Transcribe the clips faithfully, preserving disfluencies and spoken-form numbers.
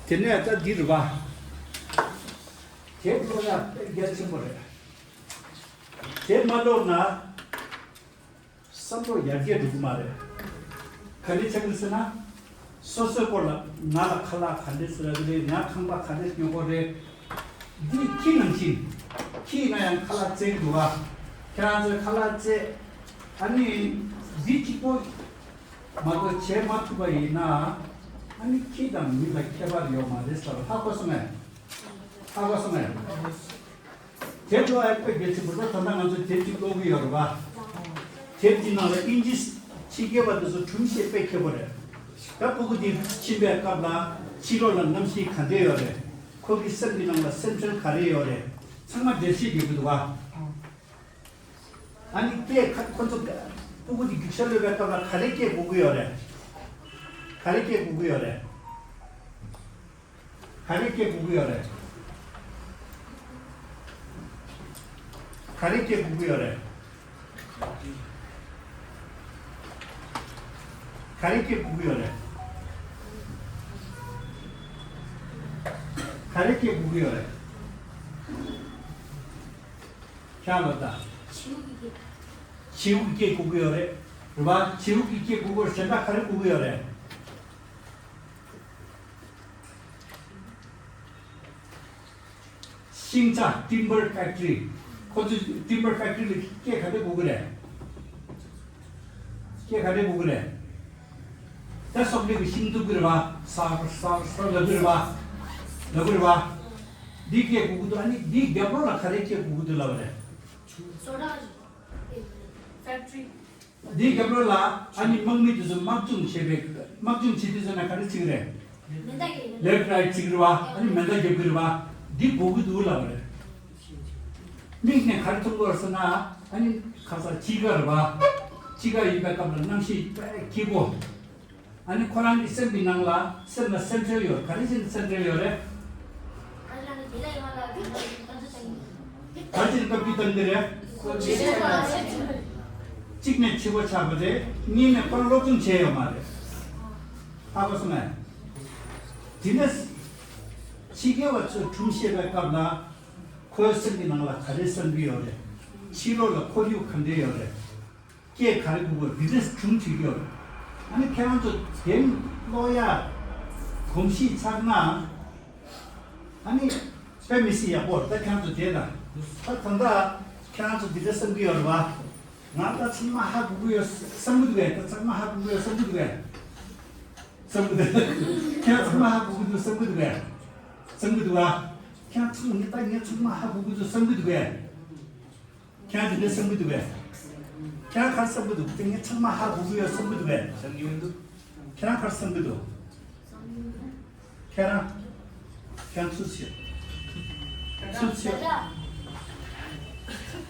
དེ་ནས་ད་འདི་རེད་པ། དེབ་ཀློག་ཡག་དཔེ་གལ་ཆེན་པོ་རེད། དེབ་མ་ཀློག་ན་བསམ་བློ་ཡར་རྒྱས་འགྲོ་གི་མ་རེད། ག་རེ་ཆགས་ཀྱི་ཟེར་ན། སོ་སོའི་སྐོར་ལ་ང་ལ་ཁ་ལག་ག་འདྲས་ཟ་གི་རེད། ང་ཁང་པ་ག་འདྲས་ཉོ་གི་རེད། འདི་ཁྱི་ནང་བཞིན། ཁྱི་ཡིན་ན་ཡང་ཁ་ལག་བཙལ་གི་འདུག་ག་ཁྱེད་རང་ཚོས་ཁ་ལག་བཙལ། ཨ་ནི་འདི་གཅིག་པོ་མ་གཏོགས་བྱེད་མ་ཐུབ་པ་ཡིན་ན། ཨ་ནི་ཁྱི་དང་མི་ལ་ཁྱད་པར་ཡོད་མ་རེད་ཟེར་བ་ཧ་གོ་སོང་ངས། ཧ་གོ་སོང་ངས། དེབ་ཀློག་ཡག་དཔེ་གལ་ཆེན་པོ་རེད། ད་ལྟ་ང་ཚོ་དེབ་ཅིག་ཀློག་གི་ཡོད་རེད་པ། དེབ་ཀྱི་ནང་ལ་དབྱིན་ཇི་ཕྱི་རྒྱལ་བ་དེ་ཚོ་སྒྲུང་བཤད་དཔེ་མཁས་པོ་རེད། ད་སྤུ་གུ་དེ་ཕྱིན་པའི་སྐབས་ལ་ཕྱི་ལོགས་ལ་གནམ་གཤིས་ག་འདྲས་ཡོད་རེད། ཁོ་གི་སེམས་ཀྱི་ནང་ལ་སེམས་ཁྲལ་ག་རེ་ཡོད་རེད། ཚང་མ་འགྲེལ་བཤད་རྒྱག་གི་འདུག་ག་ཨ་ནི་སྐད་ཁ་ཁོ་ཚོ་སྤུ་གུ་དེ་རྒྱུག་ཤར་གློད་པའི་སྐབས་ལ་ག་རེ་སྐད་གོ་གི་ཡོད་རེད། ག་རེ་སྐད་གོ་གི་ཡོད་རེད། ག་རེ་སྐད་གོ་གི་ཡོད་རེད། ག་རེ་སྐད་གོ་གི་ཡོད་རེད། ག་རེ་སྐད་གོ་གི་ཡོད་རེད། ག་རེ་སྐད་གོ་གི་ཡོད་རེད། ཁྱེད་ལ་ད། བྱིའུ་གི་སྐད་གོ་གི་ཡོད་རེད། རེད་པ། བྱིའུ་གི་སྐད་གོ་གི་ཡོད་རེད། གཞན་དག་ག་རེ་གོ་གི་ཡོད་རེད། ཤིང་ཆ། Timber Factory། ཁོ་ཚོས་Timber Factory ལ་སྐད་ག་འདྲ་གོ་གི་རེད། སྐད་ག་འདྲ་གོ་གི་རེད། ད་སོག་ལེ་གི་ཤིང་གཏུབ་གི་རེད་པ། སར་སར་སར་ལབ་གི་རེད་པ། ལབ་གི་རེད་པ། འདི་སྐད་གོ་གི་འདུག་ཨ་ནི་འདི་རྒྱབ་ལོགས་ལ་ག་རེ་སྐད་གོ་གི་འདུག་ལབ་རེད། བཟོ་གྲྭ་ཞིག་ཨེ། Factory། འདིའི་རྒྱབ་ལོགས་ལ་ཨ་ནི་དམག་མི་དེ་ཚོ་དམག་སྦྱོང་བྱེད་པའི། དམག་སྦྱོང་བྱེད་དུས་ཚོད་ན་ག་རེ་བྱེད་ཀྱི་རེད། མེ་མདའ་རྒྱབ། Left right བྱེད་ཀྱི་རེད་པ། ཨ་ནི་མེ་མདའ་རྒྱབ་ཀྱི་རེད་པ། འདི་གོ་གི་འདུག་ལབ་པ་རེད། མིག་ནས་ག་རེ་མཐོང་གི་ཡོད་ཟེར་ན། ཨ་ནི་ཁ་སང་དཔྱིད་ཀ་རེད་པ། དཔྱིད་ཀ་ཡིན་པའི་སྐབས་ལ་གནམ་གཤིས་དཔེ་སྐྱིད་པོ། ཨ་ནི་ཁོ་རང་གི་སེམས་ཀྱི་ནང་ལ་སེམས་ལ་སེམས་ཁྲལ་ཡོད། ག་རེ་བྱས་ནས་སེམས་ཁྲལ་ཡོད་རེད། ག་རེ་བྱས་ནས་བཀའ་བཀྱོན་བཏང་གི་རེད། གཅིག་ནས་འཆི་བ་ཆགས་པ་རེད། གཉིས་ནས་ཁོ་རང་སློབ་སྦྱོང་བྱས་ཡོད་མ་རེད། ཧ་གོ་སོང་ངས། དེ་ནས་ཕྱི་རྒྱལ་བ་ཚོས་སྒྲུང་བཤད་པའི་སྐབས་ལ་ཁོའི་སེམས་ཀྱི་ནང་ལ་ག་རེ་བསམ་གྱི་ཡོད་རེད། ཕྱི་ལོགས་ལ་ཁོར་ཡུག་ག་འདྲས་ཡོད་རེད། སྐད་ག་རེ་གོ་གི་ཡོད། འདི་འདྲས་སྒྲུང་བྲིས་ཀྱི་ཡོད། ཨ་ནི་ཁྱེད་རང་ཚོ་དེབ་ཀློག་ཡག་གོམས་གཤིས་ཆགས་ན། ཨ་ནི་དཔེ་མི་སྲིད་ཡག་པོ་རེད། ད་ཁྱེད་རང་ཚོ་དེ་དང་། ད་ད་ལྟ་ཁྱེད་རང་ཚོ་འདི་འདྲས་བསམ་གྱི་ཡོད་རེད་པ། ང་ད་ཚང་མ་ཧ་གོ་གི་ཡོད་བསམ་གྱི་འདུག་གས། ད་ཚང་མ་ཧ་གོ་གི་ཡོད་བསམ་གྱི་འདུག་གས། བསམ་གྱི་འདུག་ཁྱེད་རང་ཚང་མ་ཧ་གོ་གི་འདུག་བསམ་གྱི་འདུག་གས། བསམ་གྱི་འདུག་ག་ཁྱེད་རང་ཚང་མ་ངས་ད་ངས་ཚང་མ་ཧ་གོ་གི་འདུག་བསམ་གྱི་འདུག་གས། ཁྱེད་རང་དེ་འདྲ་བསམ་གྱི་འདུག་གས། ཁྱེད་རང་ག་རེ་བསམ་གྱི་འདུག་དེ་ངས་ཚང་མ་ཧ་གོ་གི་ཡོད་བསམ་གྱི་འདུག་གས། བསམ་གྱི་མི་འདུག་ཁྱེད་རང་ག་རེ་བསམ་གྱི་འདུག་ཁྱེད་རང་། ཁྱེད་རང་ཚུར་ཕྱིན། ཚུར་ཕྱིན།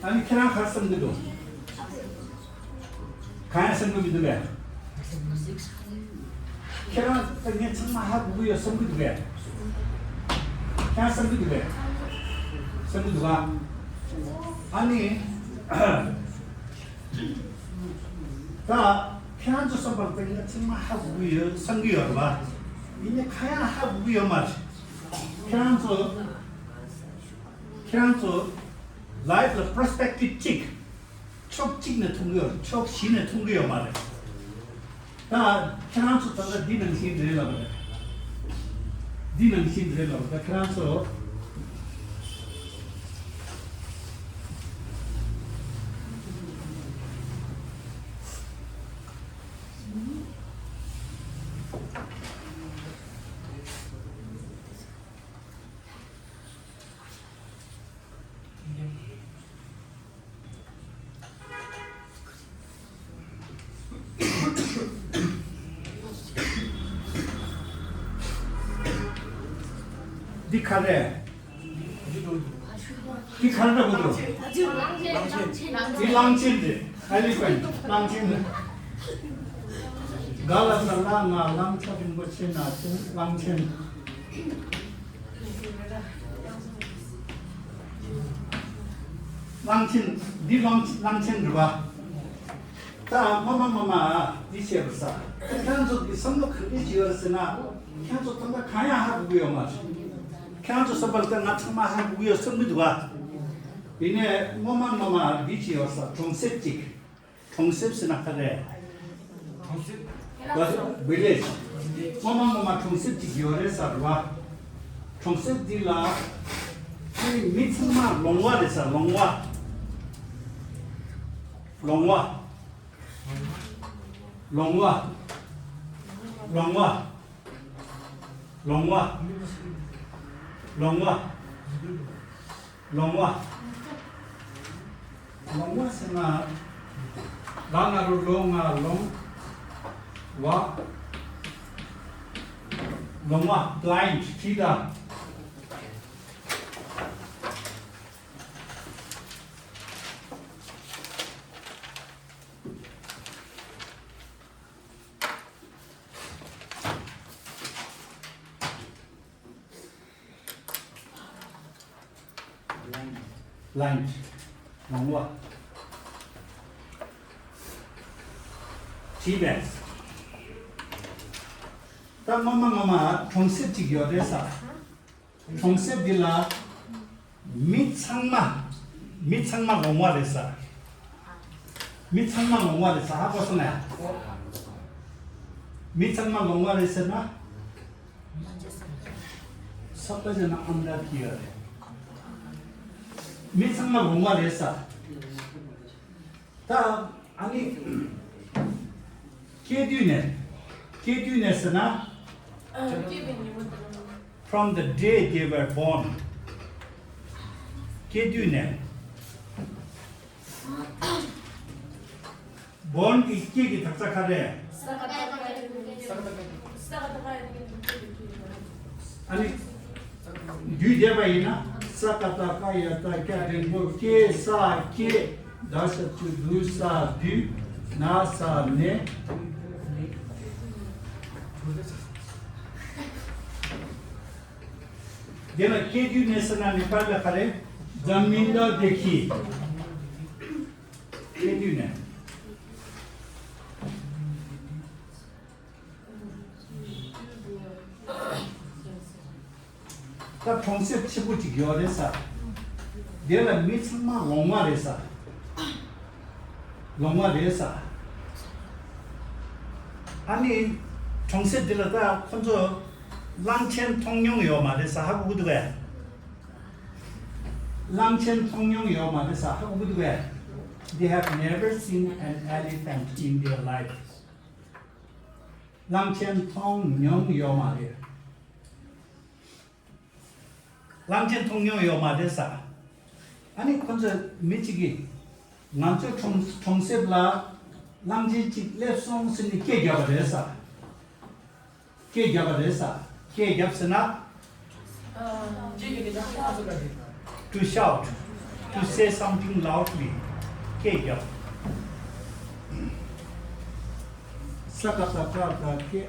ཨ་ནི་ཁྱེད་རང་ག་རེ་བསམ་གྱི་འདུག་གང་ཡང་བསམ་གྱི་མི་འདུག་གས། ཁྱེད་རང་ད་ངས་ཚང་མ་ཧ་གོ་གི་ཡོད་བསམ་གྱི་འདུག་གས། ཁྱེད་རང་བསམ་གྱི་འདུག་གས། བསམ་གྱི་འདུག་ག་ཨ་ནི། ད་ཁྱེད་རང་ཚོ་བསམ་པར་ད་ངས་ཚང་མ་ཧ་གོ་གི་ཡོད་བསམ་གྱི་ཡོད་རེད་པ། ཡིན་ནའི་གང་ཡང་ཧ་གོ་གི་ཡོད་མ་རེད། ཁྱེད་རང་ཚོ། ཁྱེད་རང་ཚོ་life ལ་perspective གཅིག་ཕྱོགས་གཅིག་ནས་མཐོང་གི་ཡོད་རེད། ཕྱོགས་བཞི་ནས་མཐོང་གི་ཡོད་མ་རེད། ད་ཁྱེད་རང་ཚོ་ད་ལྟ་འདི་ནང་བཞིན་རེད་ལབ་པ་རེད། འདི་ནང་བཞིན་རེད་ལབ་པ། ད་ཁྱེད་རང་ཚོ། འདི་ག་རེ། འདི་ག་རེ་འདྲ་པོ་འདུག་འདི་གླང་ཆེན་རེད། elephant། གླང་ཆེན་རེད། ག་ལ་ས་ལ་ང་གླང་ཆ་རིན་པོ་ཆེ་ན་ཆེན་གླང་ཆེན། གླང་ཆེན། འདི་གླང་གླང་ཆེན་རེད་པ། ད་སྔོན་མ་སྔོན་མ་འདི་བྱས་པར་ས། ཁྱེད་རང་ཚོ་གི་བསམ་བློ་ག་འདྲ་ཅིག་ཡོད་རེད་ཟེར་ན། ཁྱེད་རང་ཚོ་ཚང་མ་གང་ཡང་ཧ་གོ་གི་ཡོད་མ་རེད། ཁྱེད་རང་ཚོ་བསམ་པར་ལྟ་ང་ཚང་མ་ཧ་གོ་གི་ཡོད་བསམ་གི་འདུག་ག། ཡིན་ནའི་སྔོན་མ་སྔོན་མ་འདི་བྱས་ཡོད་ས། གྲོང་གསེབ་ཅིག་གྲོང་གསེབ་ཟེར་ན་ག་རེ། གྲོང་གསེབ། Village། སྔོན་མ་སྔོན་མ་གྲོང་གསེབ་ཅིག་ཡོད་རེད་ཟེར་བ། གྲོང་གསེབ་འདི་ལ་ཁྱེད་མི་ཚང་མ་ལོང་བ་རེད་ཟེར། ལོང་བ། ལོང་བ། ལོང་བ། ལོང་བ། ལོང་བ། ལོང་བ། ལོང་བ། ལོང་བ་ཟེར་ན། ལ་ང་རོ་ལོ་ང་ལོང་བ། ལོང་བ། Blind། ཁྲིད་ད། Blind། ལོང་བ། ཁྲིད་པས། ད་སྔོན་མ་སྔོན་མ་གྲོང་གསེབ་ཅིག་ཡོད་རེད་ཟེར། གྲོང་གསེབ་འདི་ལ་མི་ཚང་མ། མི་ཚང་མ་ལོང་བ་རེད་ཟེར། མི་ཚང་མ་ལོང་བ་རེད་ཟེར། ཧ་གོ་སོང་ངས། མི་ཚང་མ་ལོང་བ་རེད་ཟེར་ན། ས་པ་ཟེར་ན་ཨམ་ད་ཐི་ཡ་རེད། མི་ཚང་མ་ལོང་བ་རེད་ཟེར། ད་ཨ་ནི། སྐྱེས་དུས་ནས། སྐྱེས་དུས་ནས་ཟེར་ན། From the day they were born. སྐྱེས་དུས་ནས། Born གི་སྐྱེས་ཀྱི་དག་ཆ་ག་རེ། ཨ་ནི། འདུས་བསྡད་པ་ཡིན་ན། ས་ཀ་བཏགས་སྐ་ཡ་བཏགས་སྐྱ། འགྲེང་བུ་སྐེ། ས་སྐྱེ། ད་ཞབས་ཀྱུ་དུ། ས་འདུས། ན་ས་ནས། དེ་ལ་སྐྱེས་དུས་ནས་ཟེར་ན་ནི་པར་ལ་ག་རེ། ཛ་མིན་ད་དེ་ཁི། སྐྱེས་དུས་ནས། ད་གྲོང་གསེབ་ཆེན་པོ་ཅིག་ཡོད་རེད་ཟེར། དེ་ལ་མི་ཚང་མ་ལོང་བ་རེད་ཟེར། ལོང་བ་རེད་ཟེར། ཨ་ནི། གྲོང་གསེབ་འདི་ལ་ད་ཁོ་ཚོ་གླང་ཆེན་མཐོང་མྱོང་ཡོད་མ་རེད་ཟེར། ཧ་གོ་གི་འདུག་གས། གླང་ཆེན་མཐོང་མྱོང་ཡོད་མ་རེད་ཟེར། ཧ་གོ་གི་འདུག་གས། They have never seen an elephant in their life. གླང་ཆེན་མཐོང་མྱོང་ཡོད་མ་རེད། གླང་ཆེན་མཐོང་མྱོང་ཡོད་མ་རེད་ཟེར། ཨ་ནི་ཁོ་ཚོ་མི་གཅིག་གིས། ང་ཚོའི་གྲོང་གྲོང་གསེབ་ལ་གླང་ཆེན་གཅིག་སླེབས་སོང་ཟེར་ནས་སྐད་བརྒྱབ་པ་རེད་ཟེར། སྐད་བརྒྱབ་པ་རེད་ཟེར། སྐད་བརྒྱབ་ཟེར་ན། To shout, to say something loudly. སྐད་བརྒྱབ། ས་ཀ་བཏགས་སྐ་ཡ་བཏགས་སྐེ།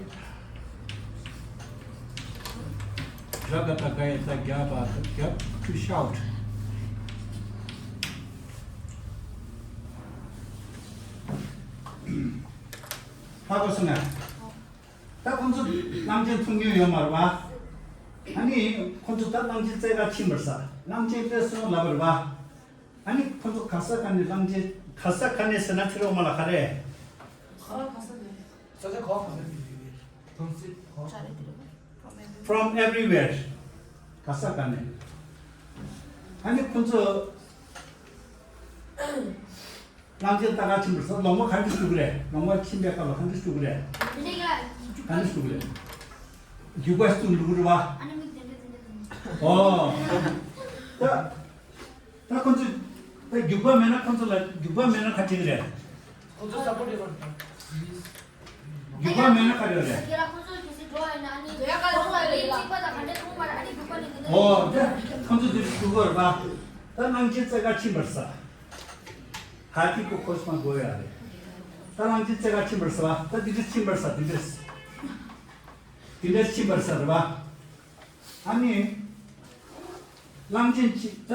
ར་ག་བཏགས་རྒ་ཡ་བཏགས་རྒྱ་བ་བརྒྱབ། To shout. ཧ་གོ་སོང་ངས། ད་ཁོང་ཚོ་གླང་ཆེན་མཐོང་མྱོང་ཡོད་མ་རེད་པ། ཨ་ནི་ཁོང་ཚོ་ད་གླང་ཆེན་རྩེ་ག་ཕྱིན་པར་ཟ། གླང་ཆེན་སླེབས་སོང་ལབ་པ་རེད་པ། ཨ་ནི་ཁོང་ཚོ་ག་ས་ག་ནས་གླང་ཆེན། ག་ས་ག་ནས་ཟེར་ན་ཚེ་རོགས་མ་ལ་ག་རེ། ག་ས་ག་ནས། ས་ཆ་ག་ག་ནས། གྲོང་གསེབ་ག། From everywhere. ག་ས་ག་ནས། ཨ་ནི་ཁོང་ཚོ། གླང་ཆེན་ལྟ་ག་ཕྱིན་པར་ཟ། ལོང་བ་ག་འདྲ་ཞུ་གི་རེད། ལོང་བ་ཕྱིན་པའི་སྐབས་ལ་ག་འདྲ་ཞུ་གི་རེད། ག་འདྲ་ཞུ་གི་རེད། རྒྱུག་པ་ཞུ་འགྲོ་གི་རེད་པ། ཨ་ནི་མིག་དེ་འདྲ་དེ་འདྲ་དེ་འདྲ། ཨོ། ད་ད་ཁོང་ཚོས་ད་རྒྱུག་པ་མེད་ན། ཁོང་ཚོ་ལ་རྒྱུག་པ་མེད་ན་ག་འགྲིག་གི་རེད། ཁོང་ཚོ་ས་པོ་ཊི་ཡོད་རེད། རྒྱུག་པ་མེད་ན་ག་རེ་རེད། ཨོ་དེ་ཁོང་ཚོ་དེ་རྒྱུག་པ་རེད་པ། ད་གླང་ཆེན་རྩེ་ག་ཕྱིན་པར་ཟ། ཧ་ཐི་ཀོ་ཁོ་སི་མ་གོ་ཡ་རེད། ད་གླང་ཆེན་རྩེ་ག་ཕྱིན་པར་ཟ་བ། ད་འདི་འདྲ་ཕྱིན་པར་ཟ། འདི་འདྲ་འདི་འདྲ་ཕྱིན་པར་ཟ་རེད་པ། ཨ་ནི། གླང་ཆེན་གཅིག་ད།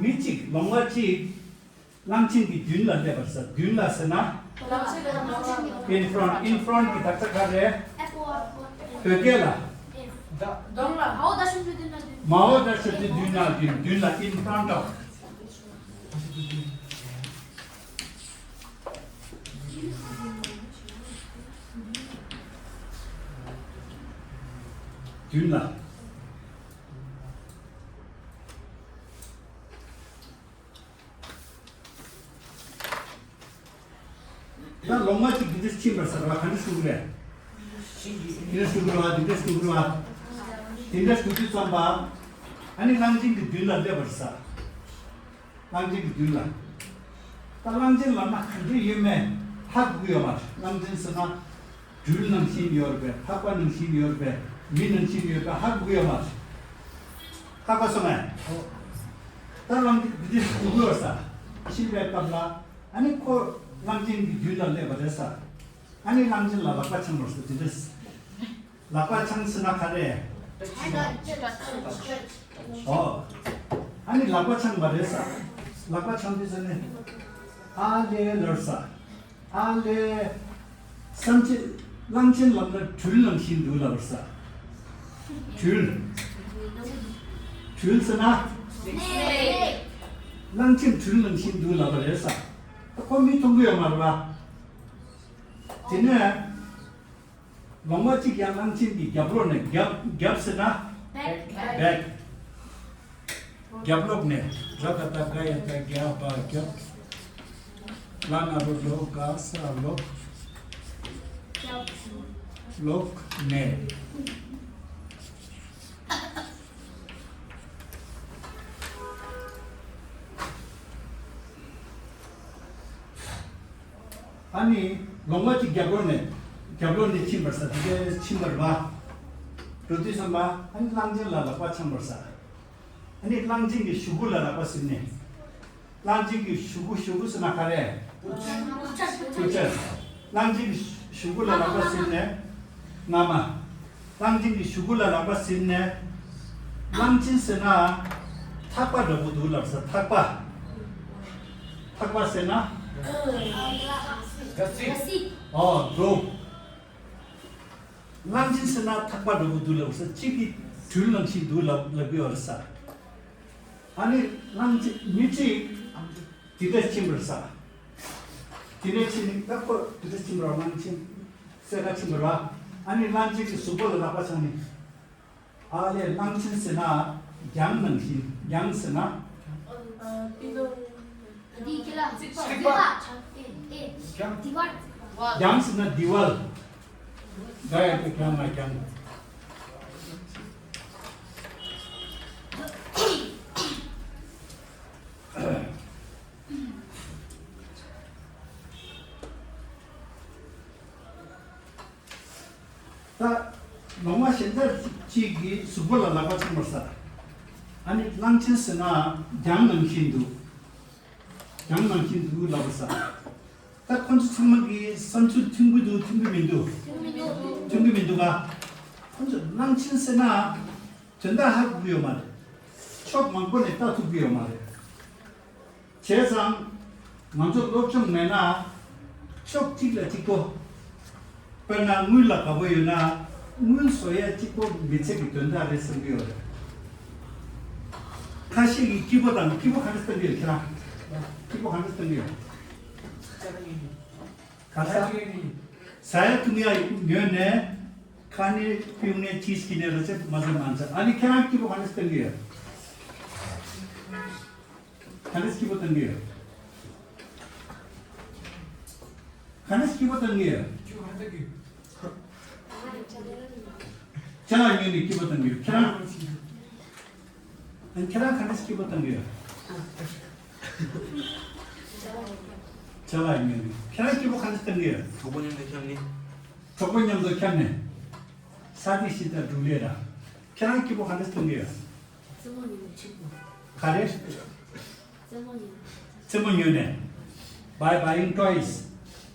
མི་གཅིག་ལོང་བ་གཅིག་གླང་ཆེན་གྱི་མདུན་ལ་སླེབས་པར་ཟ། མདུན་ལ་ཟེར་ན། in front, in front གི་དག་ཆ་ག་རེ། བོད་སྐད་ལ། གདོང་ལ། མའོ་ད་ཞབས་ཀྱུ་མདུན་ན་མདུན། མའོ་ད་ཞབས་ཀྱུ་མདུན་ན་མདུན། མདུན་ལ། in front of། མདུན་ལ། ད་ལོང་བ་གཅིག་འདི་འདྲ་ཕྱིན་པར་ཟེར་བ་ག་འདྲ་ཞུ་གི་རེད། འདི་འདྲ་ཞུ་གི་རེད་བ། འདི་འདྲ་ཞུ་གི་རེད་བ། དེ་འདྲ་ཞུ་དུས་ཙམ་པ། ཨ་ནི་གླང་ཆེན་གྱི་མདུན་ལ་སླེབས་པར་ཟེར། གླང་ཆེན་གྱི་མདུན་ལ། ད་གླང་ཆེན་ལབ་ན་ག་འདྲ་ཡོད་མེད་ཧ་གོ་གི་ཡོད་མ་རེད། གླང་ཆེན་ཟེར་ན། སྦྲུལ་ནང་བཞིན་ཡོད་རེད་པས། ལྷགས་པ་ནང་བཞིན་ཡོད་རེད་པས། མི་ནང་བཞིན་ཡོད་པས་ཧ་གོ་གི་ཡོད་མ་རེད། ཧ་གོ་སོང་ངས། ད་གླང་ཆེན་འདི་འདྲ་ཞུ་གི་ཡོད་ས། ཕྱིན་པའི་སྐབས་ལ། ཨ་ནི་ཁོ་གླང་ཆེན་གྱི་མདུན་ལ་སླེབས་པ་རེད་ས། ཨ་ནི་གླང་ཆེན་ལ་ལག་པ་འཆང་བར་སོ་དེ་འདྲས། ལག་པ་འཆང་ཟེར་ན་ག་རེ། ཨོ། ཨ་ནི་ལག་པ་འཆང་བ་རེད་ས། ལག་པ་འཆང་དུས་ཟེར་ནས། ཨ་ལེ་ལར་ས། ཨ་ལེ། བསམ་ཆེ། གླང་ཆེན་ལབ་ན་སྦྲུལ་ནང་བཞིན་འདུག་ལབ་པར་ས། སྦྲུལ། སྦྲུལ་ཟེར་ན། གླང་ཆེན་སྦྲུལ་ནང་བཞིན་འདུག་ལབ་པ་རེད་ས། ཁོ་མིག་མཐོང་གི་ཡོད་མ་རེད་པ། དེ་ནས། ལོང་བ་གཅིག་ཡང་གླང་ཆེན་གྱི་རྒྱབ་ལོགས་ནས། རྒྱབ། རྒྱབ་ཟེར་ན། བེག། རྒྱབ་ལོགས་ནས། ར་ག་བཏགས་རྒ་ཡ་བཏགས་རྒྱ་བ་རྒྱབ། ལ་ན་རོ་ལོ་ག་ས་ལོག་ལོགས་ནས། ཨ་ནི་ལོང་བ་གཅིག་རྒྱབ་ལོགས་ནས། རྒྱབ་ལོགས་ནས་ཕྱིན་པར་ས། དེ་གས་ཕྱིན་པར་བ། འགྲོ་དུས་ཙམ་པ། ཨ་ནི་གླང་ཆེན་ལ་ལག་པ་འཆང་བར་ས། ཨ་ནི་གླང་ཆེན་གྱི་གཞུ་གུ་ལ་ལག་པ་ཟིན་ནས། གླང་ཆེན་གྱི་གཞུ་གུ། གཞུ་གུ་ཟེར་ན་ག་རེ། དབུ་རྩེ། གླང་ཆེན་གྱི་གཞུ་གུ་ལ་ལག་པ་ཟིན་ནས། རྔ་མ། གླང་ཆེན་གྱི་གཞུ་གུ་ལ་ལག་པ་ཟིན་ནས། གླང་ཆེན་ཟེར་ན། ཐག་པ་འདྲ་པོ་འདུག་ལབ་ས། ཐག་པ། ཐག་པ་ཟེར་ན། ར་སི། ཨོ། འགྲོ། གླང་ཆེན་ཟེར་ན་ཐག་པ་འདྲ་པོ་འདུག་ལབ་ས། གཅིག་གི་སྦྲུལ་ནང་བཞིན་འདུག་ལབ་ལབ་ཀྱི་ཡོད་རེད་ས། ཨ་ནི་གླང་ཆེན་མི་གཅིག་དེ་འདྲ་ཕྱིན་པར་ས། དེ་འདྲ་ཕྱིན་ནས་ད་ཁོ་དེ་འདྲ་ཕྱིན་པར། གླང་ཆེན་སེར་ཁ་ཕྱིན་པར་བ། ཨ་ནི་གླང་ཆེན་གྱི་གཟུགས་པོ་ལ་ལག་པ་འཆང་ནས། ཨ་ལས། གླང་ཆེན་ཟེར་ན་གྱང་ནང་བཞིན། གྱང་ཟེར་ན། འདི་ཁྱེད་ལ་རྩིག་པ། རྩིག་པ། ཨེ་ཨེ། གྱང་། དི་ཝལ། གྱང་ཟེར་ན་དི་ཝལ། ག་ཡ་གི་གྱང་ང་གྱང་། ད་ལོང་བ་གཞན་དག་ཅིག་གིས་གཟུགས་པོ་ལ་ལག་པ་འཆང་བར་ས། ཨ་ནི་གླང་ཆེན་ཟེར་ན་གྱང་ནང་བཞིན་འདུག་གྱང་ནང་བཞིན་འདུག་ལབ་པར་ས། ད་ཁོ་ཚོ་ཚང་མ་གི་བསམ་ཚུལ་མཐུན་གྱི་འདུག་མཐུན་གྱི་མི་འདུག་མཐུན་གྱི་མི་འདུག་ག་ཁོ་ཚོ་གླང་ཆེན་ཟེར་ན་དོན་དག་ཧ་གོ་གི་ཡོད་མ་རེད། ཕྱོགས་མང་པོ་ནས་ལྟ་ཐུབ་ཀྱི་ཡོད་མ་རེད། བྱས་ཙང་། ང་ཚོ་སློབ་སྦྱོང་མེད་ན། ཕྱོགས་གཅིག་ལ་གཅིག་པོ། དཔེར་ན་དངུལ་ལ་དགའ་པོ་ཡོད་ན། དངུལ་བཟོ་ཡ་གཅིག་པོ་མི་ཚེ་གི་དོན་དག་རེད་བསམ་གྱི་ཡོད་རེད། ཁ་ཤས་ཀྱིས་སྐྱིད་པོ་དང་། སྐྱིད་པོ་ག་འདྲ་བསྟན་གྱི་ཡོད། ཁྱེད་རང་། སྐྱིད་པོ་ག་འདྲ་བསྟན་གྱི་ཡོད། ག་ས། ཟ་ཡ་འཐུང་ཡ་ཉོས་ནས། ཁ་ནས་ཕིའུ་ནས་ཅིས་ཀི་ནས་ར་ཅེ་མ་ཟ་མ་ཟ། ཨ་ནི་ཁྱེད་རང་སྐྱིད་པོ་ག་འདྲ་བསྟན་གྱི་ཡོད། ག་འདྲ་སྐྱིད་པོ་བཏང་གི་ཡོད། ག་འདྲ་སྐྱིད་པོ་བཏང་གི་ཡོད། ཅ་ལག་ཉོས་ནས་སྐྱིད་པོ་བཏང་གི་ཡོད། ཁྱེད་རང་། ཨ་ཁྱེད་རང་ག་འདྲ་སྐྱིད་པོ་བཏང་གི་ཡོད། ཅ་ལག་ཉོས་ནས། ཁྱེད་རང་སྐྱིད་པོ་ག་འདྲ་བཏང་གི་ཡོད། གྲོགས་པོ་མཉམ་དུ་འཁྱམ་ནས། གྲོགས་པོ་མཉམ་དུ་འཁྱམ་ནས། ས་ཏི་ཤི་ད་འབྲུག་ལས་ར། ཁྱེད་རང་སྐྱིད་པོ་ག་འདྲ་བཏང་གི་ཡོད། རྩེད་མོ་ཉོས་ནས་ཆིག་པོ། ག་རེ། རྩེད་མོ་ཉོས་ནས། རྩེད་མོ་ཉོས་ནས། By buying toys.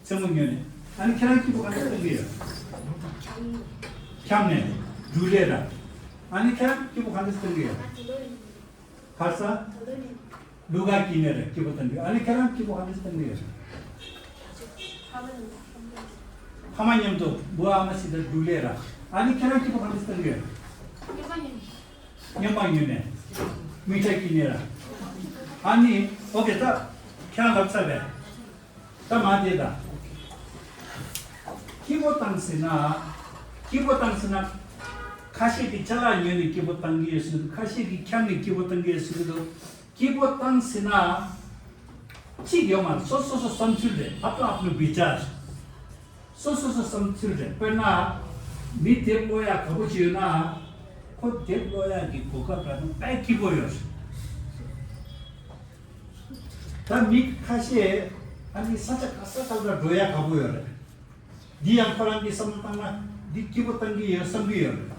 རྩེད་མོ་ཉོས་ནས། ཨ་ནི་ཁྱེད་རང་སྐྱིད་པོ་ག་འདྲ་བཏང་གི་ཡོད། འཁྱམ་ནས། འབྲུག་ལས་ར། ཨ་ནི་ཁྱེད་རང་སྐྱིད་པོ་ག་འདྲ་བཏང་གི་ཡོད། ག་ས། ལུ་ག་སྐྱིད་ནས་ར་སྐྱིད་པོ་བཏང་གི་ཡོད། ཨ་ནི་ཁྱེད་རང་སྐྱིད་པོ་ག་འདྲ་བཏང་གི་ཡོད། ཕ་མ་མཉམ་དུ་བུ་ཨ་མ་ཞིག་དང་སྡུག་ལས་ར། ཨ་ནི་ཁྱེད་རང་སྐྱིད་པོ་གང་འདྲ་བཏང་གི་ཡོད། མཉམ་པ་ཡོད་ནས་མིག་ཆ་གྱིས་ནས་ར། ཨ་ནི་ཨོ་ཁེ། ད་ཁྱེད་རང་ལབ་ཚར་བས། ད་མ་དེ་ད། སྐྱིད་པོ་བཏང་ཟེར་ན། སྐྱིད་པོ་བཏང་ཟེར་ན། ཁ་ཤས་ཀྱིས་ཅ་ལག་ཉོས་ནས་སྐྱིད་པོ་བཏང་གི་ཡོད་ཟེར་གི་འདུག་ཁ་ཤས་ཀྱིས་འཁྱམས་ནས་སྐྱིད་པོ་བཏང་གི་ཡོད་ཟེར་གི་འདུག་སྐྱིད་པོ་བཏང་ཟེར་ན། གཅིག་ཡོད་མ་རེད། སོ་སོ་སོ་བསམ་ཚུལ་རེད། अपना अपना विचार། སོ་སོ་སོ་བསམ་ཚུལ་རེད། དཔེར་ན། མི་དེབ་ཀློག་ཡག་དགའ་པོ་ཅིག་ཡོད་ན། ཁོ་དེབ་ཀློག་ཡག་གི་གོ་སྐབས་རག་ན་དཔེ་སྐྱིད་པོ་ཡོད་རེད། ད་མི་ཁ་ཤས་ཨ་ནི་ས་ཆ་ག་ས་ག་ལ་འགྲོ་ཡག་དགའ་པོ་ཡོད་རེད། འདི་ཡང་ཁོ་རང་གིས་བསམ་བློ་བཏང་ན་འདི་སྐྱིད་པོ་བཏང་གི་ཡོད་བསམ་གི་ཡོད་རེད།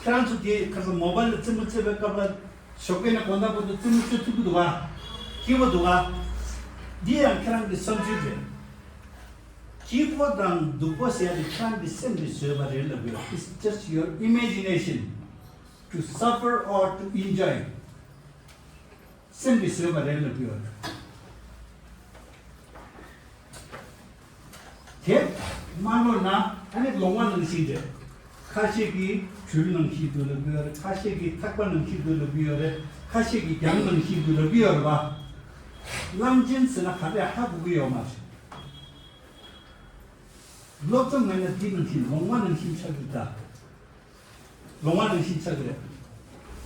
ཁྱེད་རང་ཚོ་དེ་ཁ་སང་མོ་བཱལ་ལ་རྩེད་མོ་རྩེ་བའི་སྐབས་ལ་ཞོགས་ཀས་ནས་དགོང་དག་བར་དུ་རྩེད་མོ་རྩེ་ཐུབ་ཀྱི་འདུག་ག་སྐྱིད་པོ་འདུག་ག་འདི་ཡང་ཁྱེད་རང་གི་བསམ་ཚུལ་རེད། སྐྱིད་པོ་དང་སྡུག་པོ་ཟེར་ཡ་དེ་ཁྱེད་རང་གི་སེམས་ཀྱིས་བཟོས་པ་རེད་ལབ་དགོས། It's just your imagination to suffer or to enjoy. སེམས་ཀྱིས་བཟོས་པ་རེད་ལབ་ཀྱི་ཡོད་རེད། དེ་མ་ནོར་ན་ཨ་ནི་ལོང་བ་ནང་བཞིན་རེད། ཁ་ཤས་ཀྱིས་གྲུལ་ནང་བཞིན་དུ་ལབ་ཀྱི་ཡོད་རེད། ཁ་ཤས་ཀྱིས་ཐག་པ་ནང་བཞིན་དུ་ལབ་ཀྱི་ཡོད་རེད། ཁ་ཤས་ཀྱིས་རྒྱང་ནང་བཞིན་དུ་ལབ་ཀྱི་ཡོད་རེད་པ། གླང་ཆེན་ཟེར་ན་ག་རེ་ཧ་གོ་གི་ཡོད་མ་རེད། སློབ་སྦྱོང་མེད་ན་འདི་ནང་བཞིན་ལོང་བ་ནང་བཞིན་ཆགས་ཀྱི་འདུག་ལོང་བ་ནང་བཞིན་ཆགས་ཀྱི་རེད།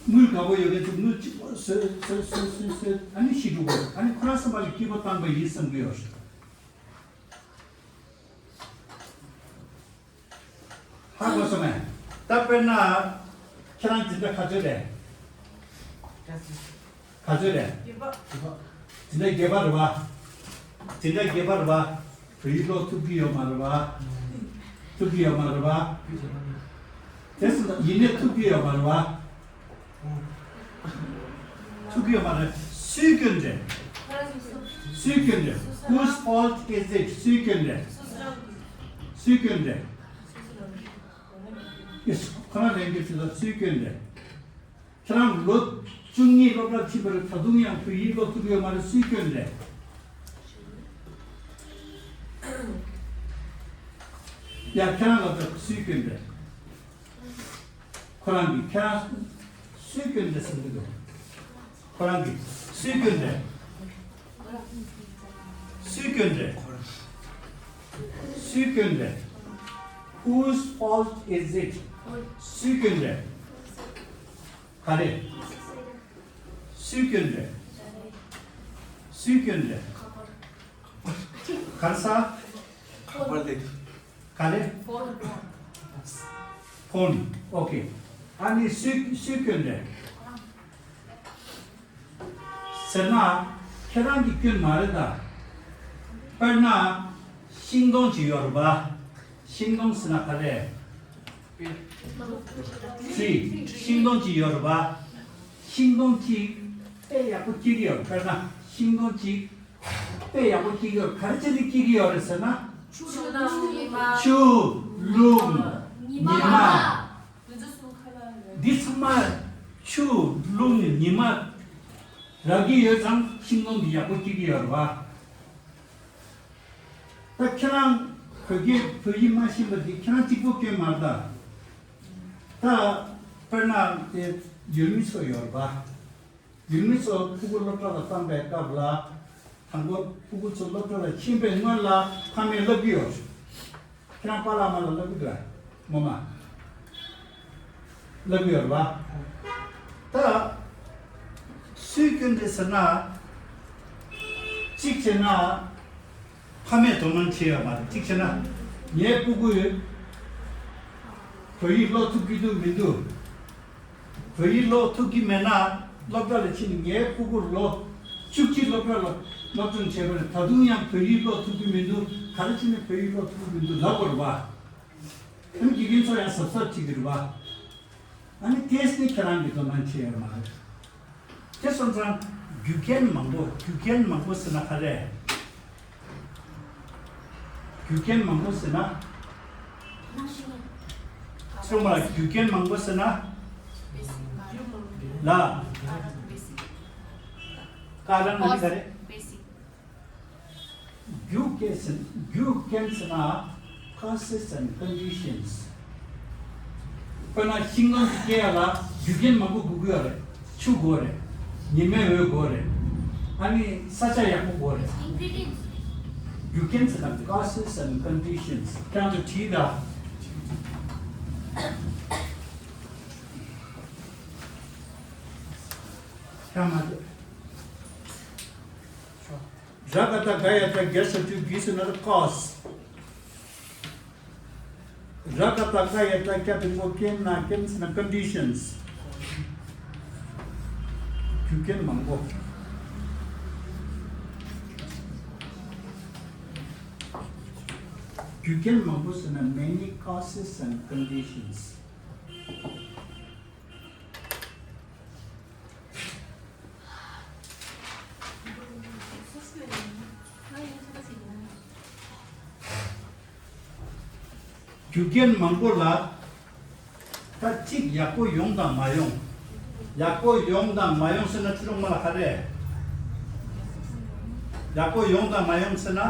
དངུལ་དགའ་པོ་ཡོད་མཁན་ཚོ་དངུལ་གཅིག་པོ་བཟོས་བཟོས་བཟོས་བཟོས་བཟོས་ཨ་ནི་ཤི་འགྲོ་གི་རེད། ཨ་ནི་ཁོ་རང་བསམ་པ་ལ་སྐྱིད་པོ་བཏང་པ་ཡིན་བསམ་གྱི་ཡོད་རེད། ཧ་གོ་སོང་ངས། ད་དཔེར་ན་ཁྱེད་རང་འཛིན་གྲྭ་ག་ཚོད་རེད། ག་ཚོད་རེད། འཛིན་གྲྭ་བརྒྱད་པ་རེད་པ། འཛིན་གྲྭ་བརྒྱད་པ་རེད་པ། བོད་ཡིག་ཀློག་ཐུབ་ཀྱི་ཡོད་མ་རེད་པ། ཐུབ་ཀྱི་ཡོད་མ་རེད་པ། དེ་སོང་ཙང་ཡིན་ནའི་ཐུབ་ཀྱི་ཡོད་མ་རེད་པ། ཐུབ་ཀྱི་ཡོད་མ་རེད། སུའི་སྐྱོན་རེད། སུའི་སྐྱོན་རེད། Whose fault is it? སུའི་སྐྱོན་རེད། སུའི་སྐྱོན་རེད། ཡེ་སུ། ཁོ་རང་ལན་རྒྱབ་བྱེད་ས་སུའི་སྐྱོན་རེད། ཁྱེད་རང་ལོ་བཅུ་གཉིས་སློབ་གྲྭར་ཕྱིན་པ་རེད། ད་དུང་ཡང་བོད་ཡིག་ཀློག་ཐུབ་ཀྱི་ཡོད་མ་རེད། སུའི་སྐྱོན་རེད། ཡ། ཁྱེད་རང་ལ་ད་སུའི་སྐྱོན་རེད། ཁོ་རང་གིས་ཁྱེད་རང་སུའི་སྐྱོན་རེད་ཟེར་གྱི་འདུག་ཁོ་རང་གིས་སུའི་སྐྱོན་རེད། སུའི་སྐྱོན་རེད། སུའི་སྐྱོན་རེད། Whose fault is it? སུའི་སྐྱོན་རེད། ག་རེ། སུའི་སྐྱོན་རེད། སུའི་སྐྱོན་རེད། ག་རེ་ཟེར། ག་རེ། ཕོན། ཨོ་ཁེ། ཨ་ནི་སུའི་སུའི་སྐྱོན་རེད། ཟེར་ན། ཁྱེད་རང་གི་སྐྱོན་མ་རེད་ད། དཔེར་ན། ཤིང་སྡོང་ཅིག་ཡོད་རེད་པ། ཤིང་སྡོང་ཟེར་ན་ག་རེ། Tree། ཤིང་སྡོང་ཅིག་ཡོད་རེད་པ། ཤིང་སྡོང་ཅིག་དཔེ་ཡག་པོ་སྐྱེ་གི་ཡོད་རེད། དཔེར་ན་ཤིང་སྡོང་ཅིག་དཔེ་ཡག་པོ་སྐྱེ་གི་ཡོད་རེད། ག་རེ་བྱས་ནས་སྐྱེ་གི་ཡོད་རེད་ཟེར་ན། ཆུ་དང་ཉི་མ། ཆུ། རླུང་། ཉི་མ། ཉི་མ། འདི་ཚང་མ། ཆུ། རླུང་། ཉི་མ། རག་གི་ཡོད་ཙང་ཤིང་སྡོང་འདི་ཡག་པོ་སྐྱེ་གི་ཡོད་རེད་པ། ད་ཁྱེད་རང་བོད་སྐད་བོད་ཡིག་མ་ཤེས་པ་འདི་ཁྱེད་རང་གཅིག་པོ་སྐྱོན་མ་རེད་ད། ད་དཔེར་ན་དེ་ཡུལ་མི་ཚོ་ཡོད་རེད་པ། ཡུལ་མི་ཚོ་ཕྲུ་གུ་སློབ་གྲྭ་ལ་བཏང་པའི་སྐབས་ལ། དང་པོ་ཕྲུ་གུ་ཚོ་སློབ་གྲྭ་ལ་ཕྱིན་པའི་སྔོན་ལ་ཕ་མས་བསླབ་ཀྱི་ཡོད་རེད། ཁྱེད་རང་པཱ་ལགས་མ་ལགས་བསླབ་ཀྱི་འདུག་གས། ངོ་མ་བསླབ་ཀྱི་ཡོད་རེད་པ། ད་སུའི་སྐྱོན་རེད་ཟེར་ན། གཅིག་བྱས་ན་ཕ་མས་དོ་སྣང་བྱས་ཡོད་མ་རེད། གཅིག་བྱས་ན་ངའི་ཕྲུ་གུས་བོད་ཡིག་ཀློག་ཐུབ་ཀྱི་འདུག་མི་འདུག་བོད་ཡིག་ཀློག་ཐུབ་ཀྱི་མེད་ན། སློབ་གྲྭ་ལ་ཕྱིན་ནས་ངའི་ཕྲུ་གུ་ལོ་བཅུ་གཅིག་སློབ་གྲྭ་ལ་སློབ་སྦྱོང་བྱས་པ་རེད། ད་དུང་ཡང་བོད་ཡིག་ཀློག་ཐུབ་ཀྱི་མི་འདུག་ག་རེ་བྱས་ནས་བོད་ཡིག་ཀློག་ཐུབ་ཀྱི་མི་འདུག་ལབ་དགོས་རེད་པ། ཨ་ནི་དགེ་རྒན་ཚོ་ཡང་གཟབ་གཟབ་བྱེད་ཀྱི་རེད་པ། ཨ་ནི་ཏོག་ཙམ་ཁྱེད་རང་གིས་དོ་སྣང་བྱེད་ཡོད་མ་རེད། དེ་སོང་ཙང་རྒྱུ་རྐྱེན་མང་པོ། རྒྱུ་རྐྱེན་མང་པོ་ཟེར་ན་ག་རེ། རྒྱུ་རྐྱེན་མང་པོ་ཟེར་ན། ཚང་མ་ལ་རྒྱུ་རྐྱེན་མང་པོ་ཟེར་ན། ལ། ཀ་རང་ནི་ག་རེ། Basic། རྒྱུ་རྐྱེན་ཟེར། རྒྱུ་རྐྱེན་ཟེར་ན། Causes and conditions. དཔེར་ན་ཤིང་སྡོང་ཅིག་སྐྱེ་ཡ་ལ་རྒྱུ་རྐྱེན་མང་པོ་དགོས་ཀྱི་ཡོད་རེད། ཆུ་དགོས་རེད། ཉི་མའི་འོད་དགོས་རེད། ཨ་ནི་ས་ཆ་ཡག་པོ་དགོས་རེད། རྒྱུ་རྐྱེན་ཟེར་ན། Causes and conditions. ཁྱེད་རང་ཚོ་བྲིས་དང་། ཁྱེད་མ་རྒ་ག་ད་ག་ཡ་ད་ག་ས་ཏུ་གི་ཟེར་ན། Cause. ར་ག་ད་ག་ཡ་ད་ག་དང་པོ་རྐྱེན་ན། རྐྱེན་ཟེར་ན་conditions. རྒྱུ་རྐྱེན་མང་པོ། རྒྱུ་རྐྱེན་མང་པོ་ཟེར་ན། many causes and conditions. རྒྱུ་རྐྱེན་མང་པོ་ལ། ད་གཅིག་ཡག་པོ་ཡོང་དང་མ་ཡོང་། ཡག་པོ་ཡོང་དང་མ་ཡོང་ཟེར་ན། ཁྱེད་རང་མ་ལ་ག་རེ། ཡག་པོ་ཡོང་དང་མ་ཡོང་ཟེར་ན།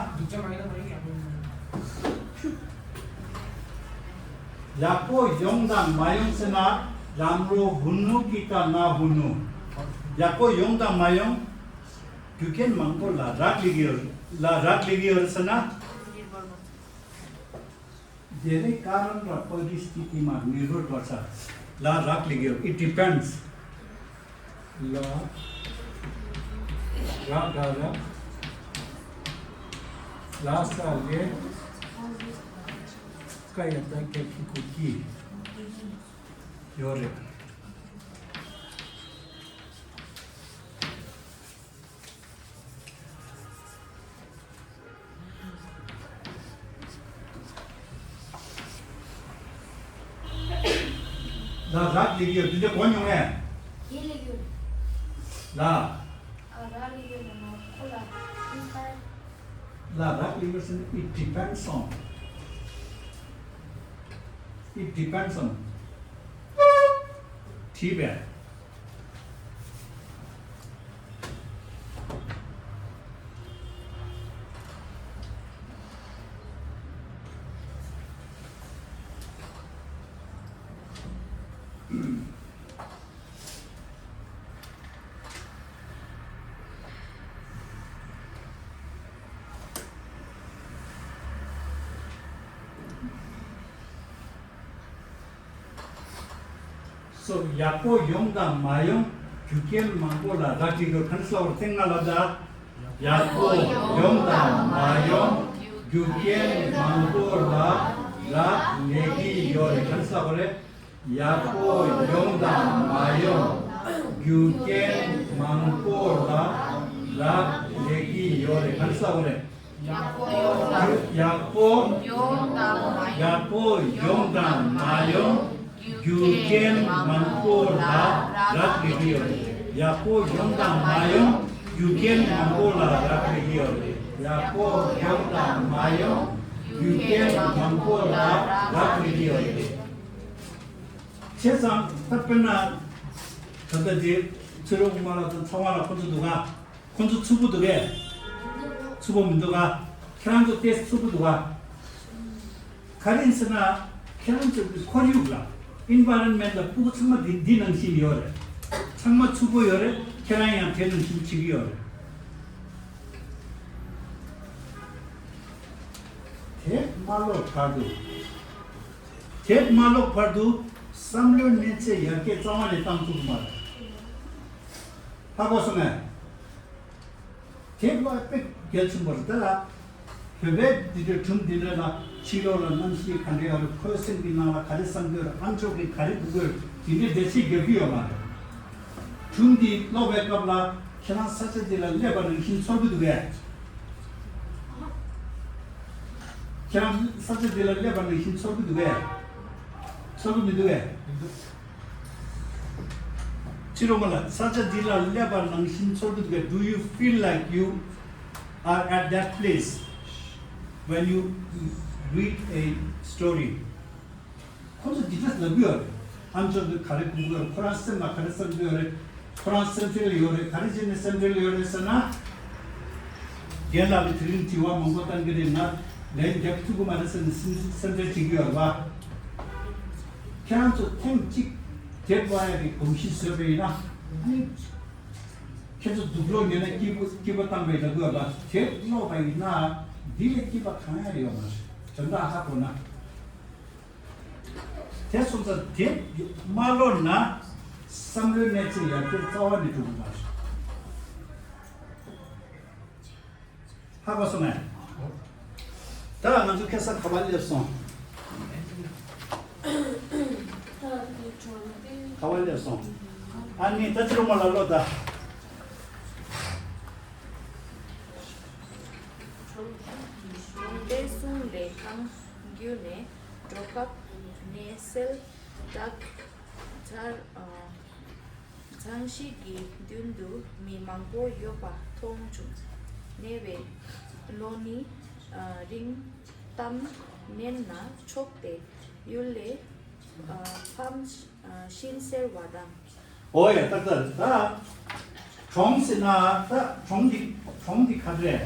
ཡག་པོ་ཡོང་དང་མ་ཡོང་ཟེར་ན། རང་རོ་ཧུ་ནུ་ཀི་ཀ་ན་ཧུ་ནུ། ཡག་པོ་ཡོང་དང་མ་ཡོང་། རྒྱུ་རྐྱེན་མང་པོ་ལ་རག་ལས་ཀྱི་ཡོད། ལ་རག་ལས་ཀྱི་ཡོད་ཟེར་ན། དེ་རེ་ཀ་རན་ར་པ་རི་སི་ཐི་ཐི་མ་ནི་རོ་ཏོ་ས་ལ་རག་ལས་ཀྱི་ཡོད། It depends. ལ་ར་ག་ར་ལ་ས་ལེ་ཀ་ཡ་ད་ཀྱ་ཁི་ཀུ་ཀི་ཡོད་རེད། ལ་རག་ལས་ཀྱི་ཡོད། འདི་འདྲ་གོ་མྱོང་ངས། ཡིན་ལས་ཀྱི་ཡོད། ལ། ཨ་རག་ལས་ཀྱི་ཡོད་ན་ཁོ་ལ་ཨིན་སི་པ་ཡར། ལ་རག་ལས་ཀྱི་ཡོད་ཟེར་ན། It depends on. It depends on. བྲིས་པས། སོ། ཡག་པོ་ཡོང་དང་མ་ཡོང་། རྒྱུ་རྐྱེན་མང་པོ་ལ་རག་ལས་ཀྱི་ཡོད། ག་རེ་ཟེར་བ་རེད། ཐེངས་ལྔ་ལབ་ད། ཡག་པོ་ཡོང་དང་མ་ཡོང་། རྒྱུ་རྐྱེན་མང་པོ་ལ་རག་ལས་ཀྱི་ཡོད་རེད། ག་རེ་ཟེར་བ་རེད། ཡག་པོ་ཡོང་དང་མ་ཡོང་། རྒྱུ་རྐྱེན་མང་པོ་ལ་རག་ལས་ཀྱི་ཡོད་རེད། ག་རེ་ཟེར་བ་རེད། ཡག་པོ་ཡོང་དང་མ་ཡོང་། ཡག་པོ་ཡོང་དང་མ་ཡོང་། རྒྱུ་རྐྱེན་མང་པོ་ལ་རག་ལས་ཀྱི་ཡོད་རེད། ཡག་པོ་ཡོང་དང་མ་ཡོང་། རྒྱུ་རྐྱེན་མང་པོ་ལ་རག་ལས་ཀྱི་ཡོད་རེད། ཡག་པོ་ཡོང་དང་མ་ཡོང་། རྒྱུ་རྐྱེན་མང་པོ་ལ་རག་ལས་ཀྱི་ཡོད་རེད། བྱས་ཙང་ད་དཔེར་ན། ད་ལྟ་དེ་ཚེ་རོགས་མ་ལགས་དང་ཚང་མ་ལ་ཁོ་ཚོ་འདུག་ག་ཁོ་ཚོ་རྩུབ་པོ་འདུག་གས། རྩུབ་པོ་མི་འདུག་ག་ཁྱེད་རང་ཚོ་ཏོག་ཙམ་རྩུབ་པོ་འདུག་ག་ག་རེ་ཡིན་ཟེར་ན། ཁྱེད་རང་ཚོ་གི་ཁོར་ཡུག་ལ། ཨེན་བྷ་རོན་མེན་ཊི་ལ་ཕྲུ་གུ་ཚང་མ་འདི་འདི་ནང་བཞིན་ཡོད་རེད། ཚང་མ་རྩུབ་པོ་ཡོད་རེད། ཁྱེད་རང་ཡང་དེ་ནང་བཞིན་བྱེད་ཀྱི་ཡོད་རེད། དེབ་མ་ཀློག་བར་དུ། དེབ་མ་ཀློག་བར་དུ་བསམ་བློའི་གནས་ཚད་ཡར་རྒྱས་རྩ་བ་ནས་བཏང་ཐུབ་ཀྱི་མ་རེད། ཧ་གོ་སོང་ངས། དེབ་ཀློག་དཔེ་གལ་ཆེན་པོ་རེད། ད་ལ་བོད་པའི་འདི་འདྲའི་སྒྲུང་འདི་འདྲ་ལ་ཕྱི་ལོགས་ལ་རྣམ་ཤེས་ག་འདྲ་ཡོད་རེད། ཁོའི་སེམས་ཀྱི་ནང་ལ་ག་རེ་བསམ་གྱི་ཡོད་རེད། ཨམ་ཅོག་གིས་ག་རེ་སྒུག་གི་ཡོད་རེད། འདི་འདྲའི་འགྲེལ་བཤད་རྒྱག་གི་ཡོད་མ་རེད། སྒྲུང་འདི་ཀློག་པའི་སྐབས་ལ་ཁྱེད་རང་ས་ཆ་འདི་ལ་སླེབས་པ་ནང་བཞིན་ཚོར་གྱི་འདུག་གས། ཁྱེད་རང་ས་ཆ་འདི་ལ་སླེབས་པ་ནང་བཞིན་ཚོར་གྱི་འདུག་གས། ཚོར་གྱི་མི་འདུག་གས། ཕྱི་རོལ་མ་ལ་ས་ཆ་འདི་ལ་སླེབས་པ་ནང་བཞིན་ཚོར་གྱི་འདུག་གས། Do you feel like you are at that place when you read a story? ཁོ་ཚོ་འདི་འདྲ་ལབ་ཀྱི་ཡོད་རེད། ཨམ་ཅོག་གིས་ག་རེ་སྒུག་གི་ཡོད་རེད། ཁོ་རང་སེམས་ལ་ག་རེ་བསམ་གྱི་ཡོད་རེད། ཁོ་རང་སེམས་ཁྲལ་ཡོད་རེད། ག་རེ་བྱས་ནས་སེམས་ཁྲལ་ཡོད་རེད་ཟེར་ན། རྒན་ལགས་ལ་དེ་རིང་དྲི་བ་མང་པོ་བཏང་གི་རེད། ང་ལན་རྒྱབ་ཐུབ་ཀྱི་མ་རེད་ཟེར་ནས་སེམས་སེམས་ཁྲལ་བྱེད་ཀྱི་ཡོད་རེད་པ། ཁྱེད་རང་ཚོ་ཐེངས་གཅིག་དེབ་དབར་ཡག་གི་གོམས་གཤིས་བཟོས་པ་ཡིན་ན། ཨ་ནི། ཁྱེད་ཚོ་སྡུག་ལོག་ཉོས་ན་སྐྱིད་པོ་སྐྱིད་པོ་བཏང་བའི་ལ་དགོས་པ། དེབ་ཀློག་པ་ཡིན་ན་འདི་ལས་སྐྱིད་པ་གང་ཡང་ཡོད་མ་རེད། དོན་དག་ཧ་གོ་ན། དེ་སོང་ཙང་དེབ་མ་ཀློག་ན་བསམ་བློའི་གནས་ཚད་ཡར་རྒྱས་རྩ་བ་ནས་འགྲོ་གི་མ་རེད། ཧ་གོ་སོང་ངས། ད་ང་ཚོ་ཁ་སང་ག་པར་སླེབས་སོང་། ག་པར་སླེབས་སོང་། ཨ་ནི་ད་ཕྱི་རུ་མ་ལ་ལོ་ད། གྲོང་སྡེ་སྲུང་ལས་ཁང་བརྒྱུད་ནས་འགྲོ་སྐབས་ནས་སེལ་བྲག་ཚར། ཚང་ཞིག་གི་མདུན་དུ་མི་མང་པོ་ཡོད་པ་མཐོང་བྱུང་། ཉེ་བའི་ལོ་ནི་རིང་གཏམ་ཉན་ན་ཆོག་སྟེ། ཡུལ་ལས་ཕམ་ཤིན་ཟེར་བ་དང་། འོ་ཡ། ཏག་ཏག་རེད། ད་གྲོང་ཟེར་ན་ད་གྲོང་འདི་གྲོང་འདི་ག་རེ་རེད།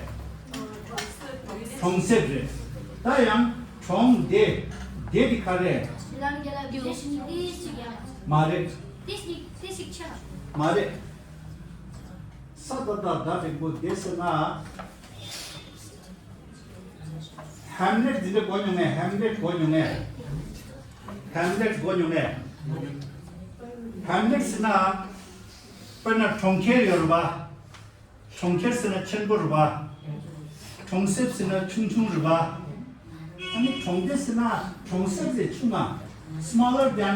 གྲོང་གསེབ་རེད། ད་ཡང་གྲོང་སྡེ་སྡེ་འདི་ག་རེ་རེད། མ་རེད། མ་རེད། ས་ད་ད་ད་རིང་པོ་སྡེ་ཟེར་ན། ཧེམ་ལེཊ་འདི་འདྲ་གོ་མྱོང་ངས། ཧེམ་ལེཊ་གོ་མྱོང་ངས། ཧེམ་ལེཊ་གོ་མྱོང་ངས། ཧེམ་ལེཊ་ཟེར་ན། དཔེར་ན་གྲོང་ཁྱེར་ཡོད་རེད་པ། གྲོང་ཁྱེར་ཟེར་ན་ཆེན་པོ་རེད་པ། གྲོང་གསེབ་ཟེར་ན་ཆུང་ཆུང་རེད་པ། ཨ་ནི་གྲོང་སྡེ་ཟེར་ན་གྲོང་གསེབ་ལས་ཆུང་ང་། smaller than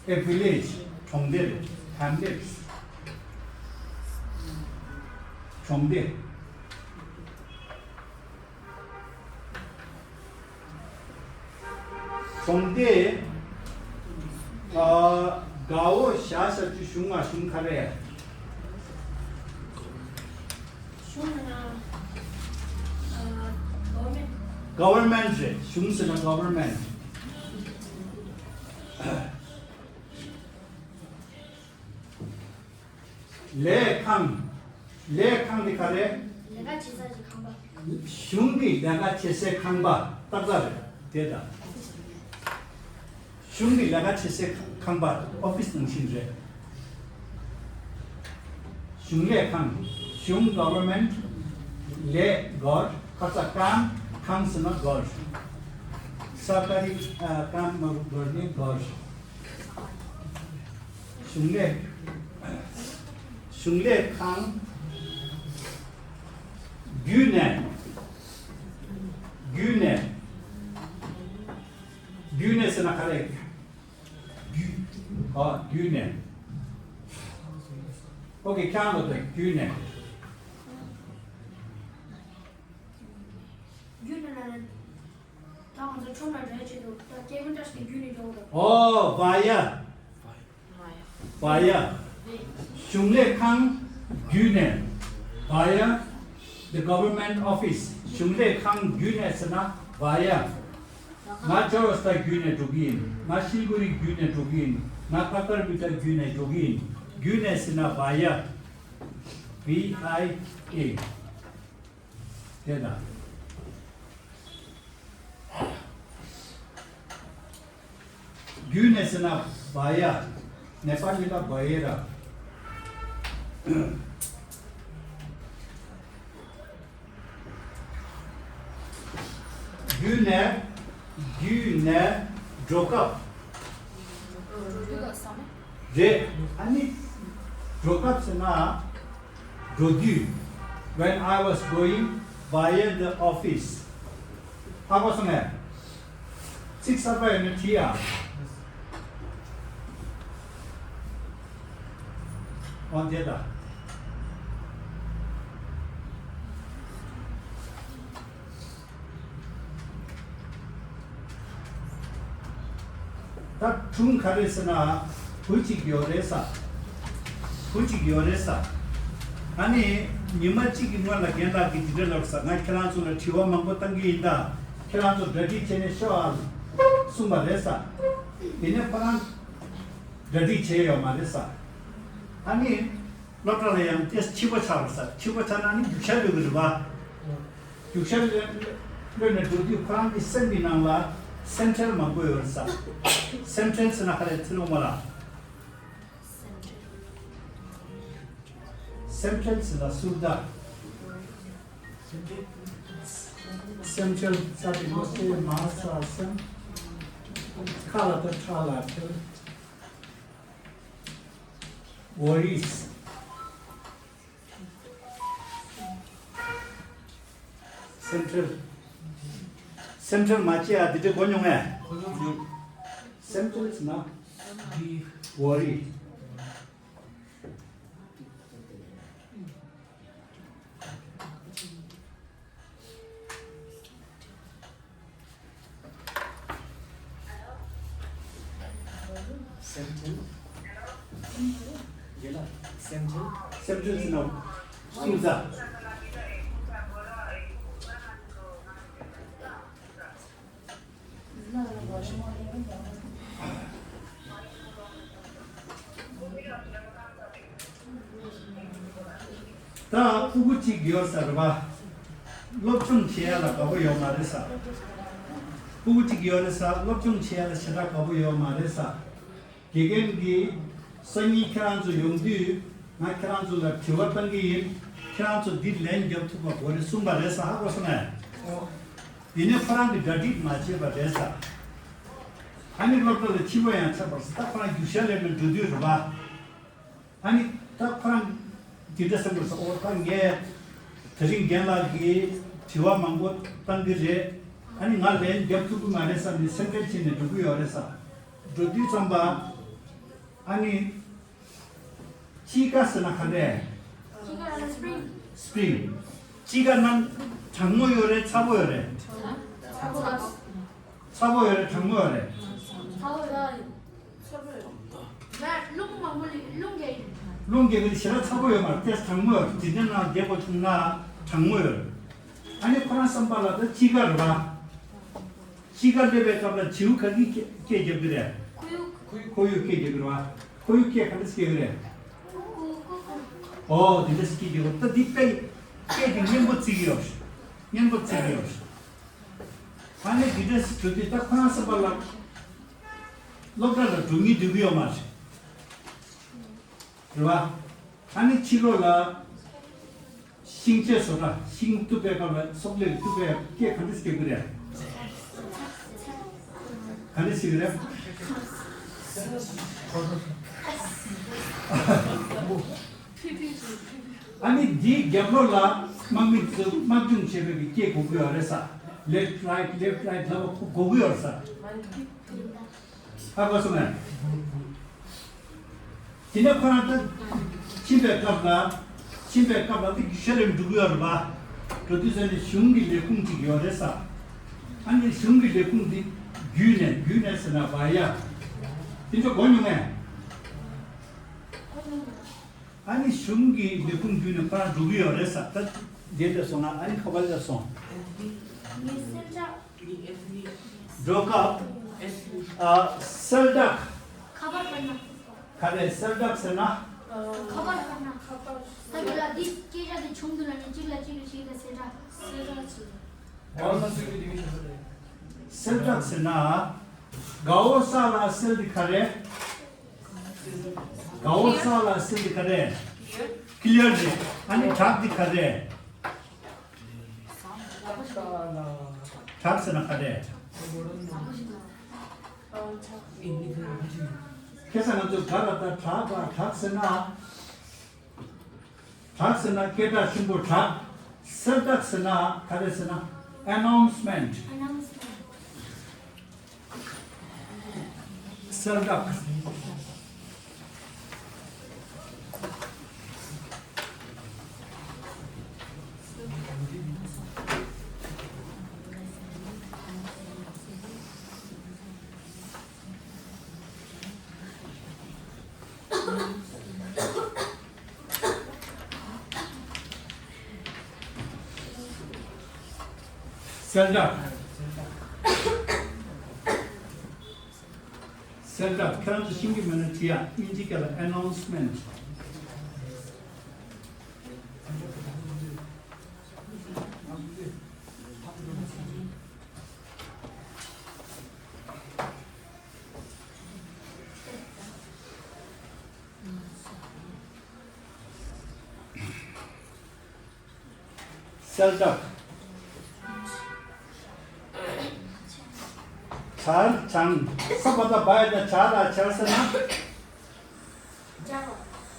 a village། གྲོང་སྡེ་རེད། ཧེམ་ལེཊ། གྲོང་སྡེ། གྲོང་སྡེ། ཨ། དགའ་བོ་བཞག་བཞག་ཅིག་གཞུང་ང་གཞུང་ག་རེ། གཞུང་ན། ཨ། government། government་རེད། གཞུང་ཟེར་ན་government། ལས་ཁང་། ལས་ཁང་དེ་ག་རེ། ལས་ཀ་བྱེད་ས་ཀྱི་ཁང་པ། གཞུང་གི་ལས་ཀ་བྱེད་སའི་ཁང་པ་ཏག་ཏག་རེད། དེ་ད་གཞུང་གི་ལས་ཀ་བྱེད་སའི་ཁང་པ་ཨོ་ཕིས་ནང་བཞིན་རེད། གཞུང་ལས་ཁང་། གཞུང་། government། ལས་སྒོར། ཁ་ས་ཀམ། ཁང་ཟེར་ན་སྒོར། ས་ཀ་རི་ཨ་ཀམ་མ་རུ་སྒོར་ནི་སྒོར། གཞུང་ལས། གཞུང་ལས་ཁང་བརྒྱུད་ནས། བརྒྱུད་ནས། བརྒྱུད་ནས་ཟེར་ན་ག་རེ། བརྒྱུད། ཨ། བརྒྱུད་ནས། ཨོ་ཁེ། ཁྱང་ལོ་དང་བརྒྱུད་ནས། བརྒྱུད་ནས་ལ་ལ། ད་ང་ཚོ་ཁྲོམ་ལ་འགྲོ་ཡ་ཆེད་དུ་ད་ཀེ་བོན་ཏྲ་ཞིག་བརྒྱུད་ནས་འགྲོ་དགོས། ཨོ། via། via། གཞུང་ལས་ཁང་བརྒྱུད་ནས། via the government office། གཞུང་ལས་ཁང་བརྒྱུད་ནས་ཟེར་ན་via། ང་ཅོ་རོ་སྟ་བརྒྱུད་ནས་འགྲོ་གི་ཡིན། ང་ཤིལ་གུ་རི་བརྒྱུད་ནས་འགྲོ་གི་ཡིན། ང་ཀ་ཀར་བི་ཏ་བརྒྱུད་ནས་འགྲོ་གི་ཡིན། བརྒྱུད་ནས་ཟེར་ན་via། V I A། དེ་ལ། བརྒྱུད་ནས་ཟེར་ན་via། ནེ་པ་ལི་ལ་via་ར། བརྒྱུད་ནས། བརྒྱུད་ནས་འགྲོ་སྐབས། རེད། ཨ་ནི་འགྲོ་སྐབས་ཟེར་ན། འགྲོ་དུས། When I was going via the office། ཧ་གོ་སོང་ངས། ཚིག་གསར་པ་ཡོད་ན་བྲིས་ཨ། འོ་དེ་ད། ད་སྒྲུང་ག་རེ་ཟེར་ན། བུ་གཅིག་ཡོད་རེད་ས། བུ་གཅིག་ཡོད་རེད་ས། ཨ་ནི་ཉི་མ་གཅིག་གི་སྔོན་ལ་རྒན་ལགས་ཀྱིས་འདི་འདྲ་ལབ་ས། ང་ཁྱེད་རང་ཚོ་ལ་དྲི་བ་མང་པོ་བཏང་གི་ཡིན་ད། ཁྱེད་རང་ཚོ་གྲ་སྒྲིག་བྱས་ནས་ཤོག་ཨ་གསུངས་པ་རེད་ས། དེ་ནས་ཁོ་རང་གྲ་སྒྲིག་བྱས་ཡོད་མ་རེད་ས། ཨ་ནི། སློབ་གྲྭ་ལ་ཡང་ཏེས་ཕྱི་པོ་ཆགས་པར་ས། ཕྱི་པོ་ཆགས་ན་ནི་རྒྱུག་ཤར་ལོས་ཀྱི་རེད་པ། རྒྱུག་ཤར་ལོས་ནས་འགྲོ་དུས་ཁོ་རང་གི་སེམས་ཀྱི་ནང་ལ་སེན་ཊྲལ་མང་པོ་ཡོད་རེད་ས། སེན་ཊྲལ་ཟེར་ན་ག་རེ་ཚིག་ལོང་བ་ལ། སེན་ཊྲལ་ཟེར་ན་ཟུར་ཟླ། སེན་ཊྲལ་ས་དེ་མོ་སེ་མ་ས་སེན། ཁ་ལ་ད་ཁྲ་ལ་ཁྲལ། ཝོ་རིས། སེན་ཊྲལ། སེན་ཊྲལ་མ་བྱེད་ཡ་འདི་འདྲ་གོ་མྱོང་ངས། སེན་ཊྲལ་ཟེར་ན་ཝོ་རི། སེན་ཊྲལ། རྒན་ལགས། སེན་ཊྲལ། སེན་ཊྲལ་ཟེར་ན་ཟུར་ཟ། ད་ཕྲུ་གུ་གཅིག་ཡོད་ས་རེད་པ། སློབ་སྦྱོང་བྱེད་ཡ་ལ་དགའ་པོ་ཡོད་མ་རེད་ས། ཕྲུ་གུ་གཅིག་ཡོད་རེད་ས། སློབ་སྦྱོང་བྱེད་ཡ་ལ་ཞེ་དྲག་དགའ་པོ་ཡོད་མ་རེད་ས། དགེ་རྒན་གྱིས་སང་ཉིན་ཁྱེད་རང་ཚོ་ཡོང་དུས་ང་ཁྱེད་རང་ཚོ་ལ་དྲི་བ་བཏང་གི་ཡིན། ཁྱེད་རང་ཚོ་འདི་ལན་རྒྱབ་ཐུབ་པ་དགོས་རེད་གསུངས་པ་རེད་ས། ཧ་གོ་སོང་ངས། ཡིན་ནའི་ཁོ་རང་གིས་གྲ་སྒྲིག་མ་བྱས་པ་རེད་ས། ཨ་ནི་སློབ་གྲྭ་ལ་ཕྱི་པོ་ཡང་ཆགས་པར་ས། ད་ཁོ་རང་རྒྱུག་ཤར་ལོས་ནས་འགྲོ་དུས་རེད་པ། ཨ་ནི་ད་ཁོ་རང་འདི་འདྲ་བསམ་དགོས་ས། ཨོ་ད་ངས་དེ་རིང་རྒན་ལགས་ཀྱིས་དྲི་བ་མང་པོ་བཏང་གི་རེད། ཨ་ནི་ང་ལན་རྒྱབ་ཐུབ་ཀྱི་མ་རེད་བསམ་ནས་སེམས་ཁྲལ་བྱས་ནས་འགྲོ་གི་ཡོད་རེད་ས། འགྲོ་དུས་ཙམ་པ་ཨ་ནི་དཔྱིད་ཀ་ཟེར་ན་ག་འདྲས། དཔྱིད་ཀ་ལ་སི་པི་རིང་། སི་པི་རིང་། དཔྱིད་ཀ་ན་གྲང་མོ་ཡོད་རེད་ཚ་པོ་ཡོད་རེད། ཚ་པོ། ཚ་པོ་ཡོད་རེད་གྲང་མོ་ཡོད་རེད། ཚ་པོ་ཡོད་རེད། ཚ་པོ་ཡོད་རེད། ང་རླུང་མང་པོ་ལས་རླུང་རྒྱག་ཡིན། རླུང་རྒྱག་གི་ཞེ་དྲག་ཚ་པོ་ཡོད་མ་རེད། ཏོག་ཙམ་གྲང་མོ་ཡོད་རེད། དེ་འདྲ་ན་བསྡད་དགོས་བྱུང་ན་གྲང་མོ་ཡོད་རེད། ཨ་ནི་ཁོ་རང་བསམ་པ་ལ་ད་དཔྱིད་ཀ་རེད་པ། དཔྱིད་ཀ་སླེབས་པའི་སྐབས་ལ་བྱིའུ་ག་གིས་སྐད་སྐད་རྒྱབ་ཀྱི་རེད། ཁོར་ཡུག་ཁོར་ཡུག་སྐད་རྒྱབ་ཀྱི་རེད་པ། ཁོར་ཡུག་སྐད་ག་འདྲ་སྐད་ཀྱི་རེད། ཨོ་དེ་འདྲ་སྐད་རྒྱབ་ཀྱི་རེད། ད་འདི་སྐད་སྐད་དེ་སྙན་པོ་བརྩི་གི་ཡོད། སྙན་པོ་བརྩི་གི་ཡོད། ཨ་ནི་འདི་འདྲ་ཞིག་བྱུང་དུས་ད་ཁོ་རང་བསམ་པ་ལ་སློབ་གྲྭ་ལ་འགྲོ་སྙིང་འདོད་ཀྱི་ཡོད་མ་རེད། རེད་བ། ཨ་ནི་ཕྱི་ལོགས་ལ་ཤིང་ཆས་བཟོ་གྲྭ། ཤིང་གཏུབ་པའི་སྐབས་ལ་སྲོག་ལེབ་གཏུབ་པའི་སྐད་ག་འདྲ་ཞིག་རྒྱག་གི་རེད། ག་འདྲ་ཞིག་རེད། ཨ་ནི་འདིའི་རྒྱབ་ལོགས་ལ་དམག་མི་ཚོས་དམག་སྦྱོང་བྱེད་པའི་སྐད་གོ་གི་ཡོད་རེད་ས། left right left right ལབ་པ་གོ་གི་ཡོད་རེད་ས། ཧ་གོ་སོང་ངས། དེ་ནས་ཁོ་རང་ད་ཕྱིན་པའི་སྐབས་ལ་ཕྱིན་པའི་སྐབས་ལ་དེ་རྒྱུག་ཤར་ལོས་འགྲོ་གི་ཡོད་རེད་པ། འགྲོ་དུས་ཙམ་ནས་གཞུང་གི་ལས་ཁུངས་ཅིག་ཡོད་རེད་ས། ཨ་ནི་གཞུང་གི་ལས་ཁུངས་འདི་བརྒྱུད་ནས་བརྒྱུད་ནས་ཟེར་ན་བ་ཡ། དེ་ཚོ་གོ་མྱོང་ངས། ཨ་ནི་གཞུང་གི་ལས་ཁུངས་བརྒྱུད་ནས་ཁོ་རང་འགྲོ་གི་ཡོད་རེད་ས། ད་དེ་ལ་སོང་ན་ཨ་ནི་ཁ་པར་ལ་སོང་། འགྲོ་སྐབས་ཨ་གསལ་བསྒྲགས། ཁ་པར་བར་ན། ག་རེ་གསལ་བསྒྲགས་ཟེར་ན། ཁ་པར་བར་ན། ཁ་པར། ད་ཁྱོད་ལ་འདི་སྐད་ཆ་དེ་བྱུང་འདུག་ལ་ནི་གཅིག་ལ་གཅིག་ལ་གཅིག་ལ་གསལ་བསྒྲགས། གསལ་བསྒྲགས་ཟེར། གསལ་བསྒྲགས་ཟེར་ན། དགའ་བོ་ས་ལ་གསལ་འདི་ག་རེ། དགའ་བོ་ས་ལ་གསལ་འདི་ག་རེ། ཀི་ལི་ཡར་རེད། ཨ་ནི་བྲག་འདི་ག་རེ། བྲག་ཟེར་ན་ག་རེ། ཁ་སང་ང་ཚོས་ག་ལ་ད་བྲག་པ་བྲག་ཟེར་ན། བྲག་ཟེར་ན་སྐད་གྲགས་ཆེན་པོ་བྲག་གསལ་བསྒྲགས་ཟེར་ན་ག་རེ་ཟེར་ན། ཨ་ནའུན་སི་མེན་ཊི། གསལ་བསྒྲགས། གསལ་བསྒྲགས། གསལ་བསྒྲགས། ཁྱེད་རང་ཚོ་ཤེས་ཀྱི་མེད་ན་བྲིས་ཡ། དབྱིན་ཇི་སྐད་ལ་ཨ་ནའུན་སི་མེན་ཊི། ལ་དག་ཆར་ཆང་། ས་པ་བཏགས་སྦ་ཡ་བཏགས་སྦྱར་ལ་སྦྱར་ཟེར་ན།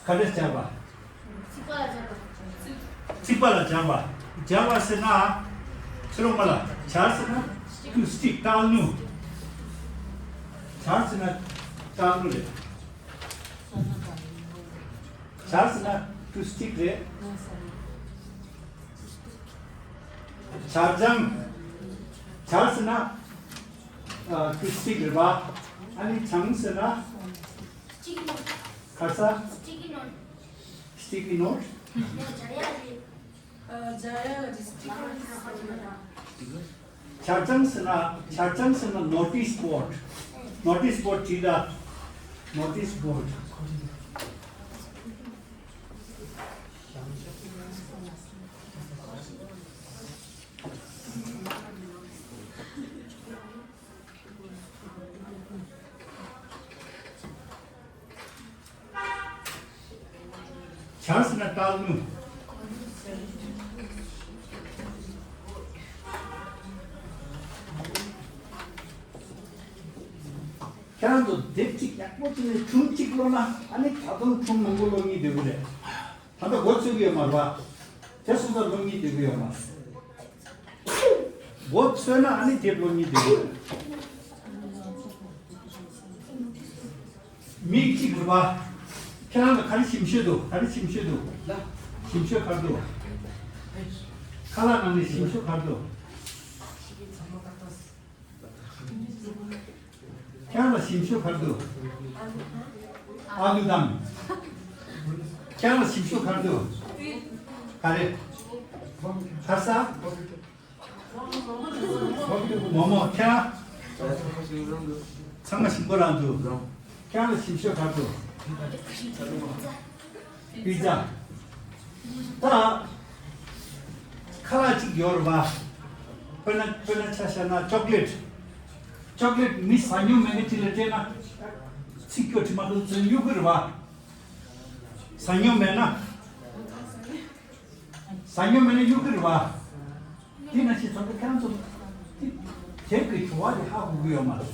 ག་རེ་སྦྱར་བ། ཚིག་པ་ལ་སྦྱར་བ། ཚིག་པ་ལ་སྦྱར་བ། སྦྱར་བ་ཟེར་ན། ཚེ་རོགས་མ་ལ་སྦྱར་ཟེར་ན། ཀུ་སི་ཊིག་སྦྲང་ནུ། སྦྱར་ཟེར་ན་སྦྲང་ནུ་རེད། སྦྱར་ཟེར་ན་ཀུ་སི་ཊིག་རེད། སྦྱར་ཆང་། སྦྱར་ཟེར་ན་ཨ་ཀུ་སི་ཊིག་རེད་པ། ཨ་ནི་ཆང་ཟེར་ན། ག་ས། སི་ཊི་ཀི་ནོཊ། སི་ཊི་ཀི་ནོཊ། སྦྱར་ཡག་རེད། སྦྱར་ཡག་རེད། སི་ཊི་ཀི་ནོཊ། སྦྱར་ཆང་ཟེར་ན། སྦྱར་ཆང་ཟེར་ན་ནོ་ཊིས་བོཌ། ནོ་ཊིས་བོཌ་བྲིས་ད། ནོ་ཊིས་བོཌ། སྦྱར་ཟེར་ན་སྦྲང་ནུ། ཁྱེད་རང་ཚོ་དེབ་གཅིག་ཡག་པོ་བྱས་ནས་སྒྲུང་གཅིག་ཀློག་ན། ཨ་ནི་ད་དུང་སྒྲུང་མང་པོ་ཀློག་སྙིང་འདོད་ཀྱི་རེད། ད་ལྟ་འགོ་ཚུགས་ཀྱི་ཡོད་མ་རེད་པ། དེ་སོང་ཙང་ཀློག་སྙིང་འདོད་ཀྱི་ཡོད་མ་རེད། འགོ་ཚུགས་ན་ཨ་ནི་དེབ་ཀློག་སྙིང་འདོད་ཀྱི་ཡོད། མི་གཅིག་རེད་པ། ཁྱེད་རང་ལ་ག་རེ་ཞིམ་ཤོས་འདུག་ག་རེ་ཞིམ་ཤོས་འདུག་ཞིམ་ཤོས་ག་རེ་འདུག་ཁ་ལག་ནང་ནས་ཞིམ་ཤོས་ག་རེ་འདུག་ཁྱེད་རང་ལ་ཞིམ་ཤོས་ག་རེ་འདུག་ཨ་ལུ་དང་། ཁྱེད་རང་ལ་ཞིམ་ཤོས་ག་རེ་འདུག་ག་རེ། ག་ས། མོག་མོག་ཁྱེད་རང་། ཚང་མ་ཞིམ་པོ་རང་འདུག་ཁྱེད་རང་ལ་ཞིམ་ཤོས་ག་རེ་འདུག་པི་ཛ། ད་ཁ་ལག་ཅིག་ཡོད་རེད་པ། དཔེར་ན་དཔེར་ན་ཆ་བཞག་ན་ཅོག་ལེཊ། ཅོག་ལེཊ་མི་ཟ་མྱོང་མེད་མཁན་ཅིག་ལ་སྤྲད་ན། ཚིག་སྐྱོ་དྲི་མ་དུ་ཚོན་གཡུག་གི་རེད་པ། ཟ་མྱོང་མེད་ན། ཟ་མྱོང་མེད་ན་གཡུག་གི་རེད་པ། དེ་ནང་བཞིན་ཚོགས་པ་ཁྱེད་རང་ཚོ་དེབ་ཀྱི་བྲོ་བ་དེ་ཧ་གོ་གི་ཡོད་མ་རེད།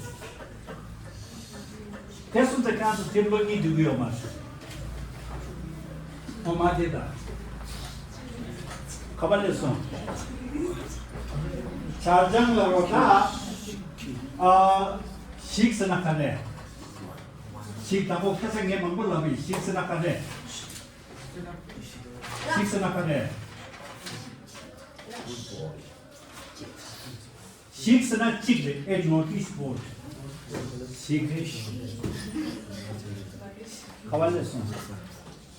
དེ་སོང་ཙང་ཁྱེད་རང་ཚོ་དེབ་ཀློག་སྙིང་འདོད་ཀྱི་ཡོད་མ་རེད། ངོ་མ་དེ་དང་། ག་པར་སླེབས་སོང་། སྦྱར་ཆང་ལབ་རོགས་ད། ཨ། ཞིག་ཟེར་ན་ག་རེ། ཞིག་དང་པོ་ཁ་སང་ངས་མང་པོ་ལབ་པའི་ཞིག་ཟེར་ན་ག་རེ། ཞིག་ཟེར་ན་ག་རེ། ཞིག་ཟེར་ན་གཅིག་རེད། ཨེ་ནོ་ཊིས་བོཌ། ཞིག་རེད། ག་པར་སླེབས་སོང་།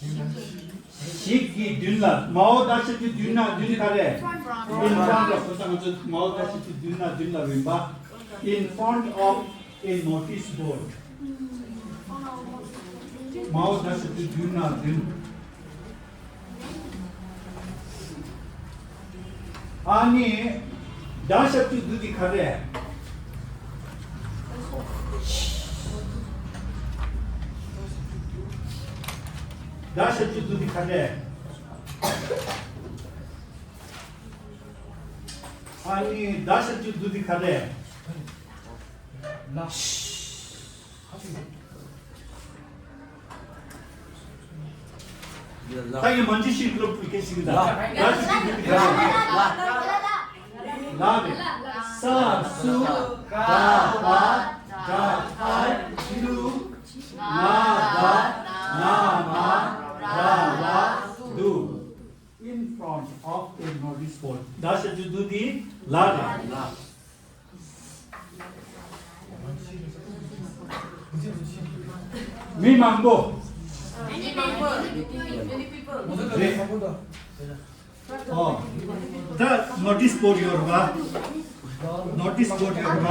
ཞིག་གི་མདུན་ལ། མའོ་ད་ཞབས་ཀྱུ་མདུན་ན་མདུན་ག་རེ། in front of། ད་ང་ཚོ་མའོ་ད་ཞབས་ཀྱུ་མདུན་ན་མདུན་ལ་ཡིན་པ། in front of a notice board། མའོ་ད་ཞབས་ཀྱུ་མདུན་ན་མདུན། ཨ་ནི། ད་ཞབས་ཀྱུ་བསྡུ་དེ་ག་རེ། ད་ཞབས་ཀྱུ་བསྡུ་དེ་ག་རེ། ཨ་ནི། ད་ཞབས་ཀྱུ་བསྡུ་དེ་ག་རེ། ད་ཡིན་མ་འཇིགས་ཤིག་ལོ་བུ་སྐད་ཤིག་ད། ད་ཞབས་ཀྱུ་བསྡུ་དེ་ག་རེ། ལ་རེད། ས་སུ་ག་བ་ད་ཨ་ལུ་ང་ད་ན་མ་ར་ལ་བསྡུ། In front of a notice board. ད་ཞབས་ཀྱུ་བསྡུ་དེ་ལ་རེད། མི་མང་པོ། རེད། ཨོ། ད་ནོ་ཊིས་བྷོཌ་ཡོད་རེད་པ། ནོ་ཊིས་བྷོཌ་ཡོད་རེད་པ།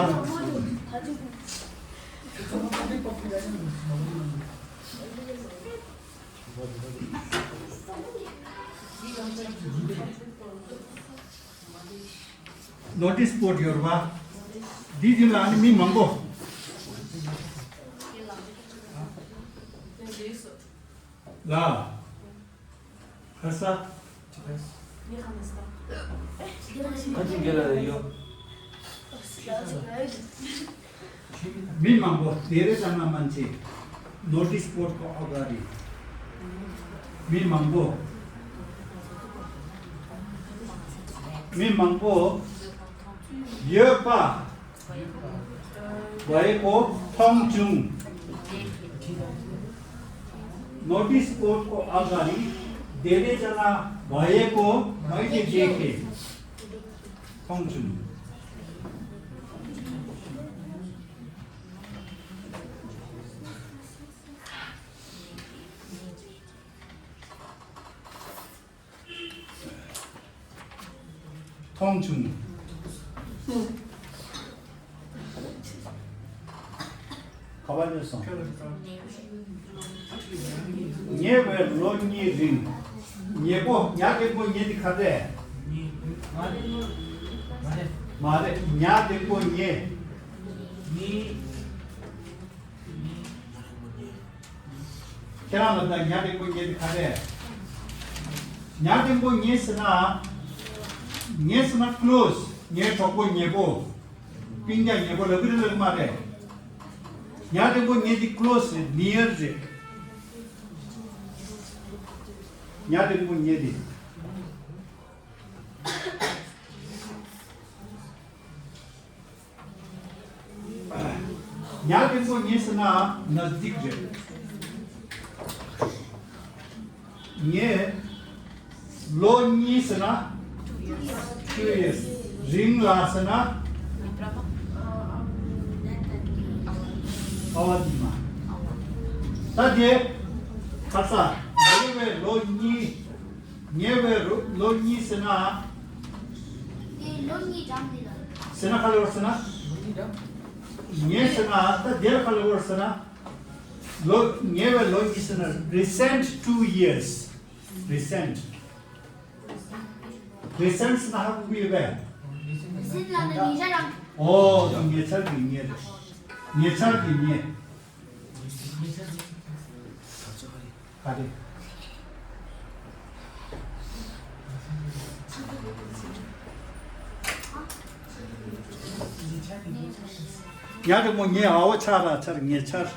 ནོ་ཊིས་བྷོཌ་ཡོད་རེད་པ། འདི་འདི་ལ་ནི་མི་མང་པོ། ལ། ཧ་ས། ཁ་ཅིག་འགེལ་ལ་ཡོད། མི་མང་པོ་དེ་རེ་ཙམ་ན་མན་ཆད་ནོ་ཊིས་བོར་ཌི་ཁོ་ཨ་ག་རི། མི་མང་པོ། མི་མང་པོ་ཡོད་པ། བའི་ཀོ་མཐོང་བྱུང་། ནོ་ཊིས་བོར་ཌི་ཁོ་ཨ་ག་རི། དེ་རེ་ཙམ་ན་བའི་ཀོ་མའི་དེ་དེ་ཁེ་མཐོང་བྱུང་། མཐོང་བྱུང་། ག་པར་སླེབས་སོང་། ཉེ་བའི་ལོ་གཉིས་རིང་། ཉེ་པོ། ཉ་འགྲེང་བུ་ཉེ་དེ་ག་རེ་རེད། མ་རེད། ཉ་འགྲེང་བུ་ཉེ། ཁྱེད་རང་ལ་ད་ཉ་འགྲེང་བུ་ཉེ་དེ་ག་རེ། ཉ་འགྲེང་བུ་ཉེ་ཟེར་ན། ཉེ་ཟེར་ན་ཁོ་ལོ་སི། ངའི་གྲོགས་པོ་ཉེ་པོ། སྤུན་ཀྱག་ཉེ་པོ་ལབ་ཀྱི་རེད་ལབ་ཀྱི་མ་རེད། ཉ་འགྲེང་བུ་ཉེ་དེ་ཁོ་ལོ་སི་རེད། ནིའར་རེད། ཉ་འགྲེང་བུ་ཉེ་དེ། ཉ་འགྲེང་བུ་ཉེ་ཟེར་ན་ནཛ་དིག་རེད། ཉེ། ལོ་གཉིས་ཟེར་ན། two years། རིང་ལ་ཟེར་ན། ཨ་བ་དི་མ། ད་དེ། ཁ་ས། ཉེ་བའི་ལོ་གཉིས། ཉེ་བའི་ལོ་གཉིས་ཟེར་ན། དེ་ལོ་གཉིས་འགྲམ་དེ་ལ། ཟེར་ན་ག་རེ་བར་ཟེར་ན། ཉེ་ཟེར་ན་ད་དེར་ག་རེ་བར་ཟེར་ན། ལོ་ཉེ་བའི་ལོ་གཉིས་ཟེར་ན་recent two years། recent། recent ཟེར་ན་ཧ་གོ་གི་ཡོད་པས། recent ལ་ན་ཉེ་ཆར་རང་། ཨོ། ཉེ་ཆར་གྱི་ཉེ་རེད། ཉེ་ཆར་གྱི་ཉེ། ག་རེ། ཉ་འགྲེང་བུ་ཉེ། ཨ་བ་ཆ་ར་ཆར། ཉེ་ཆར།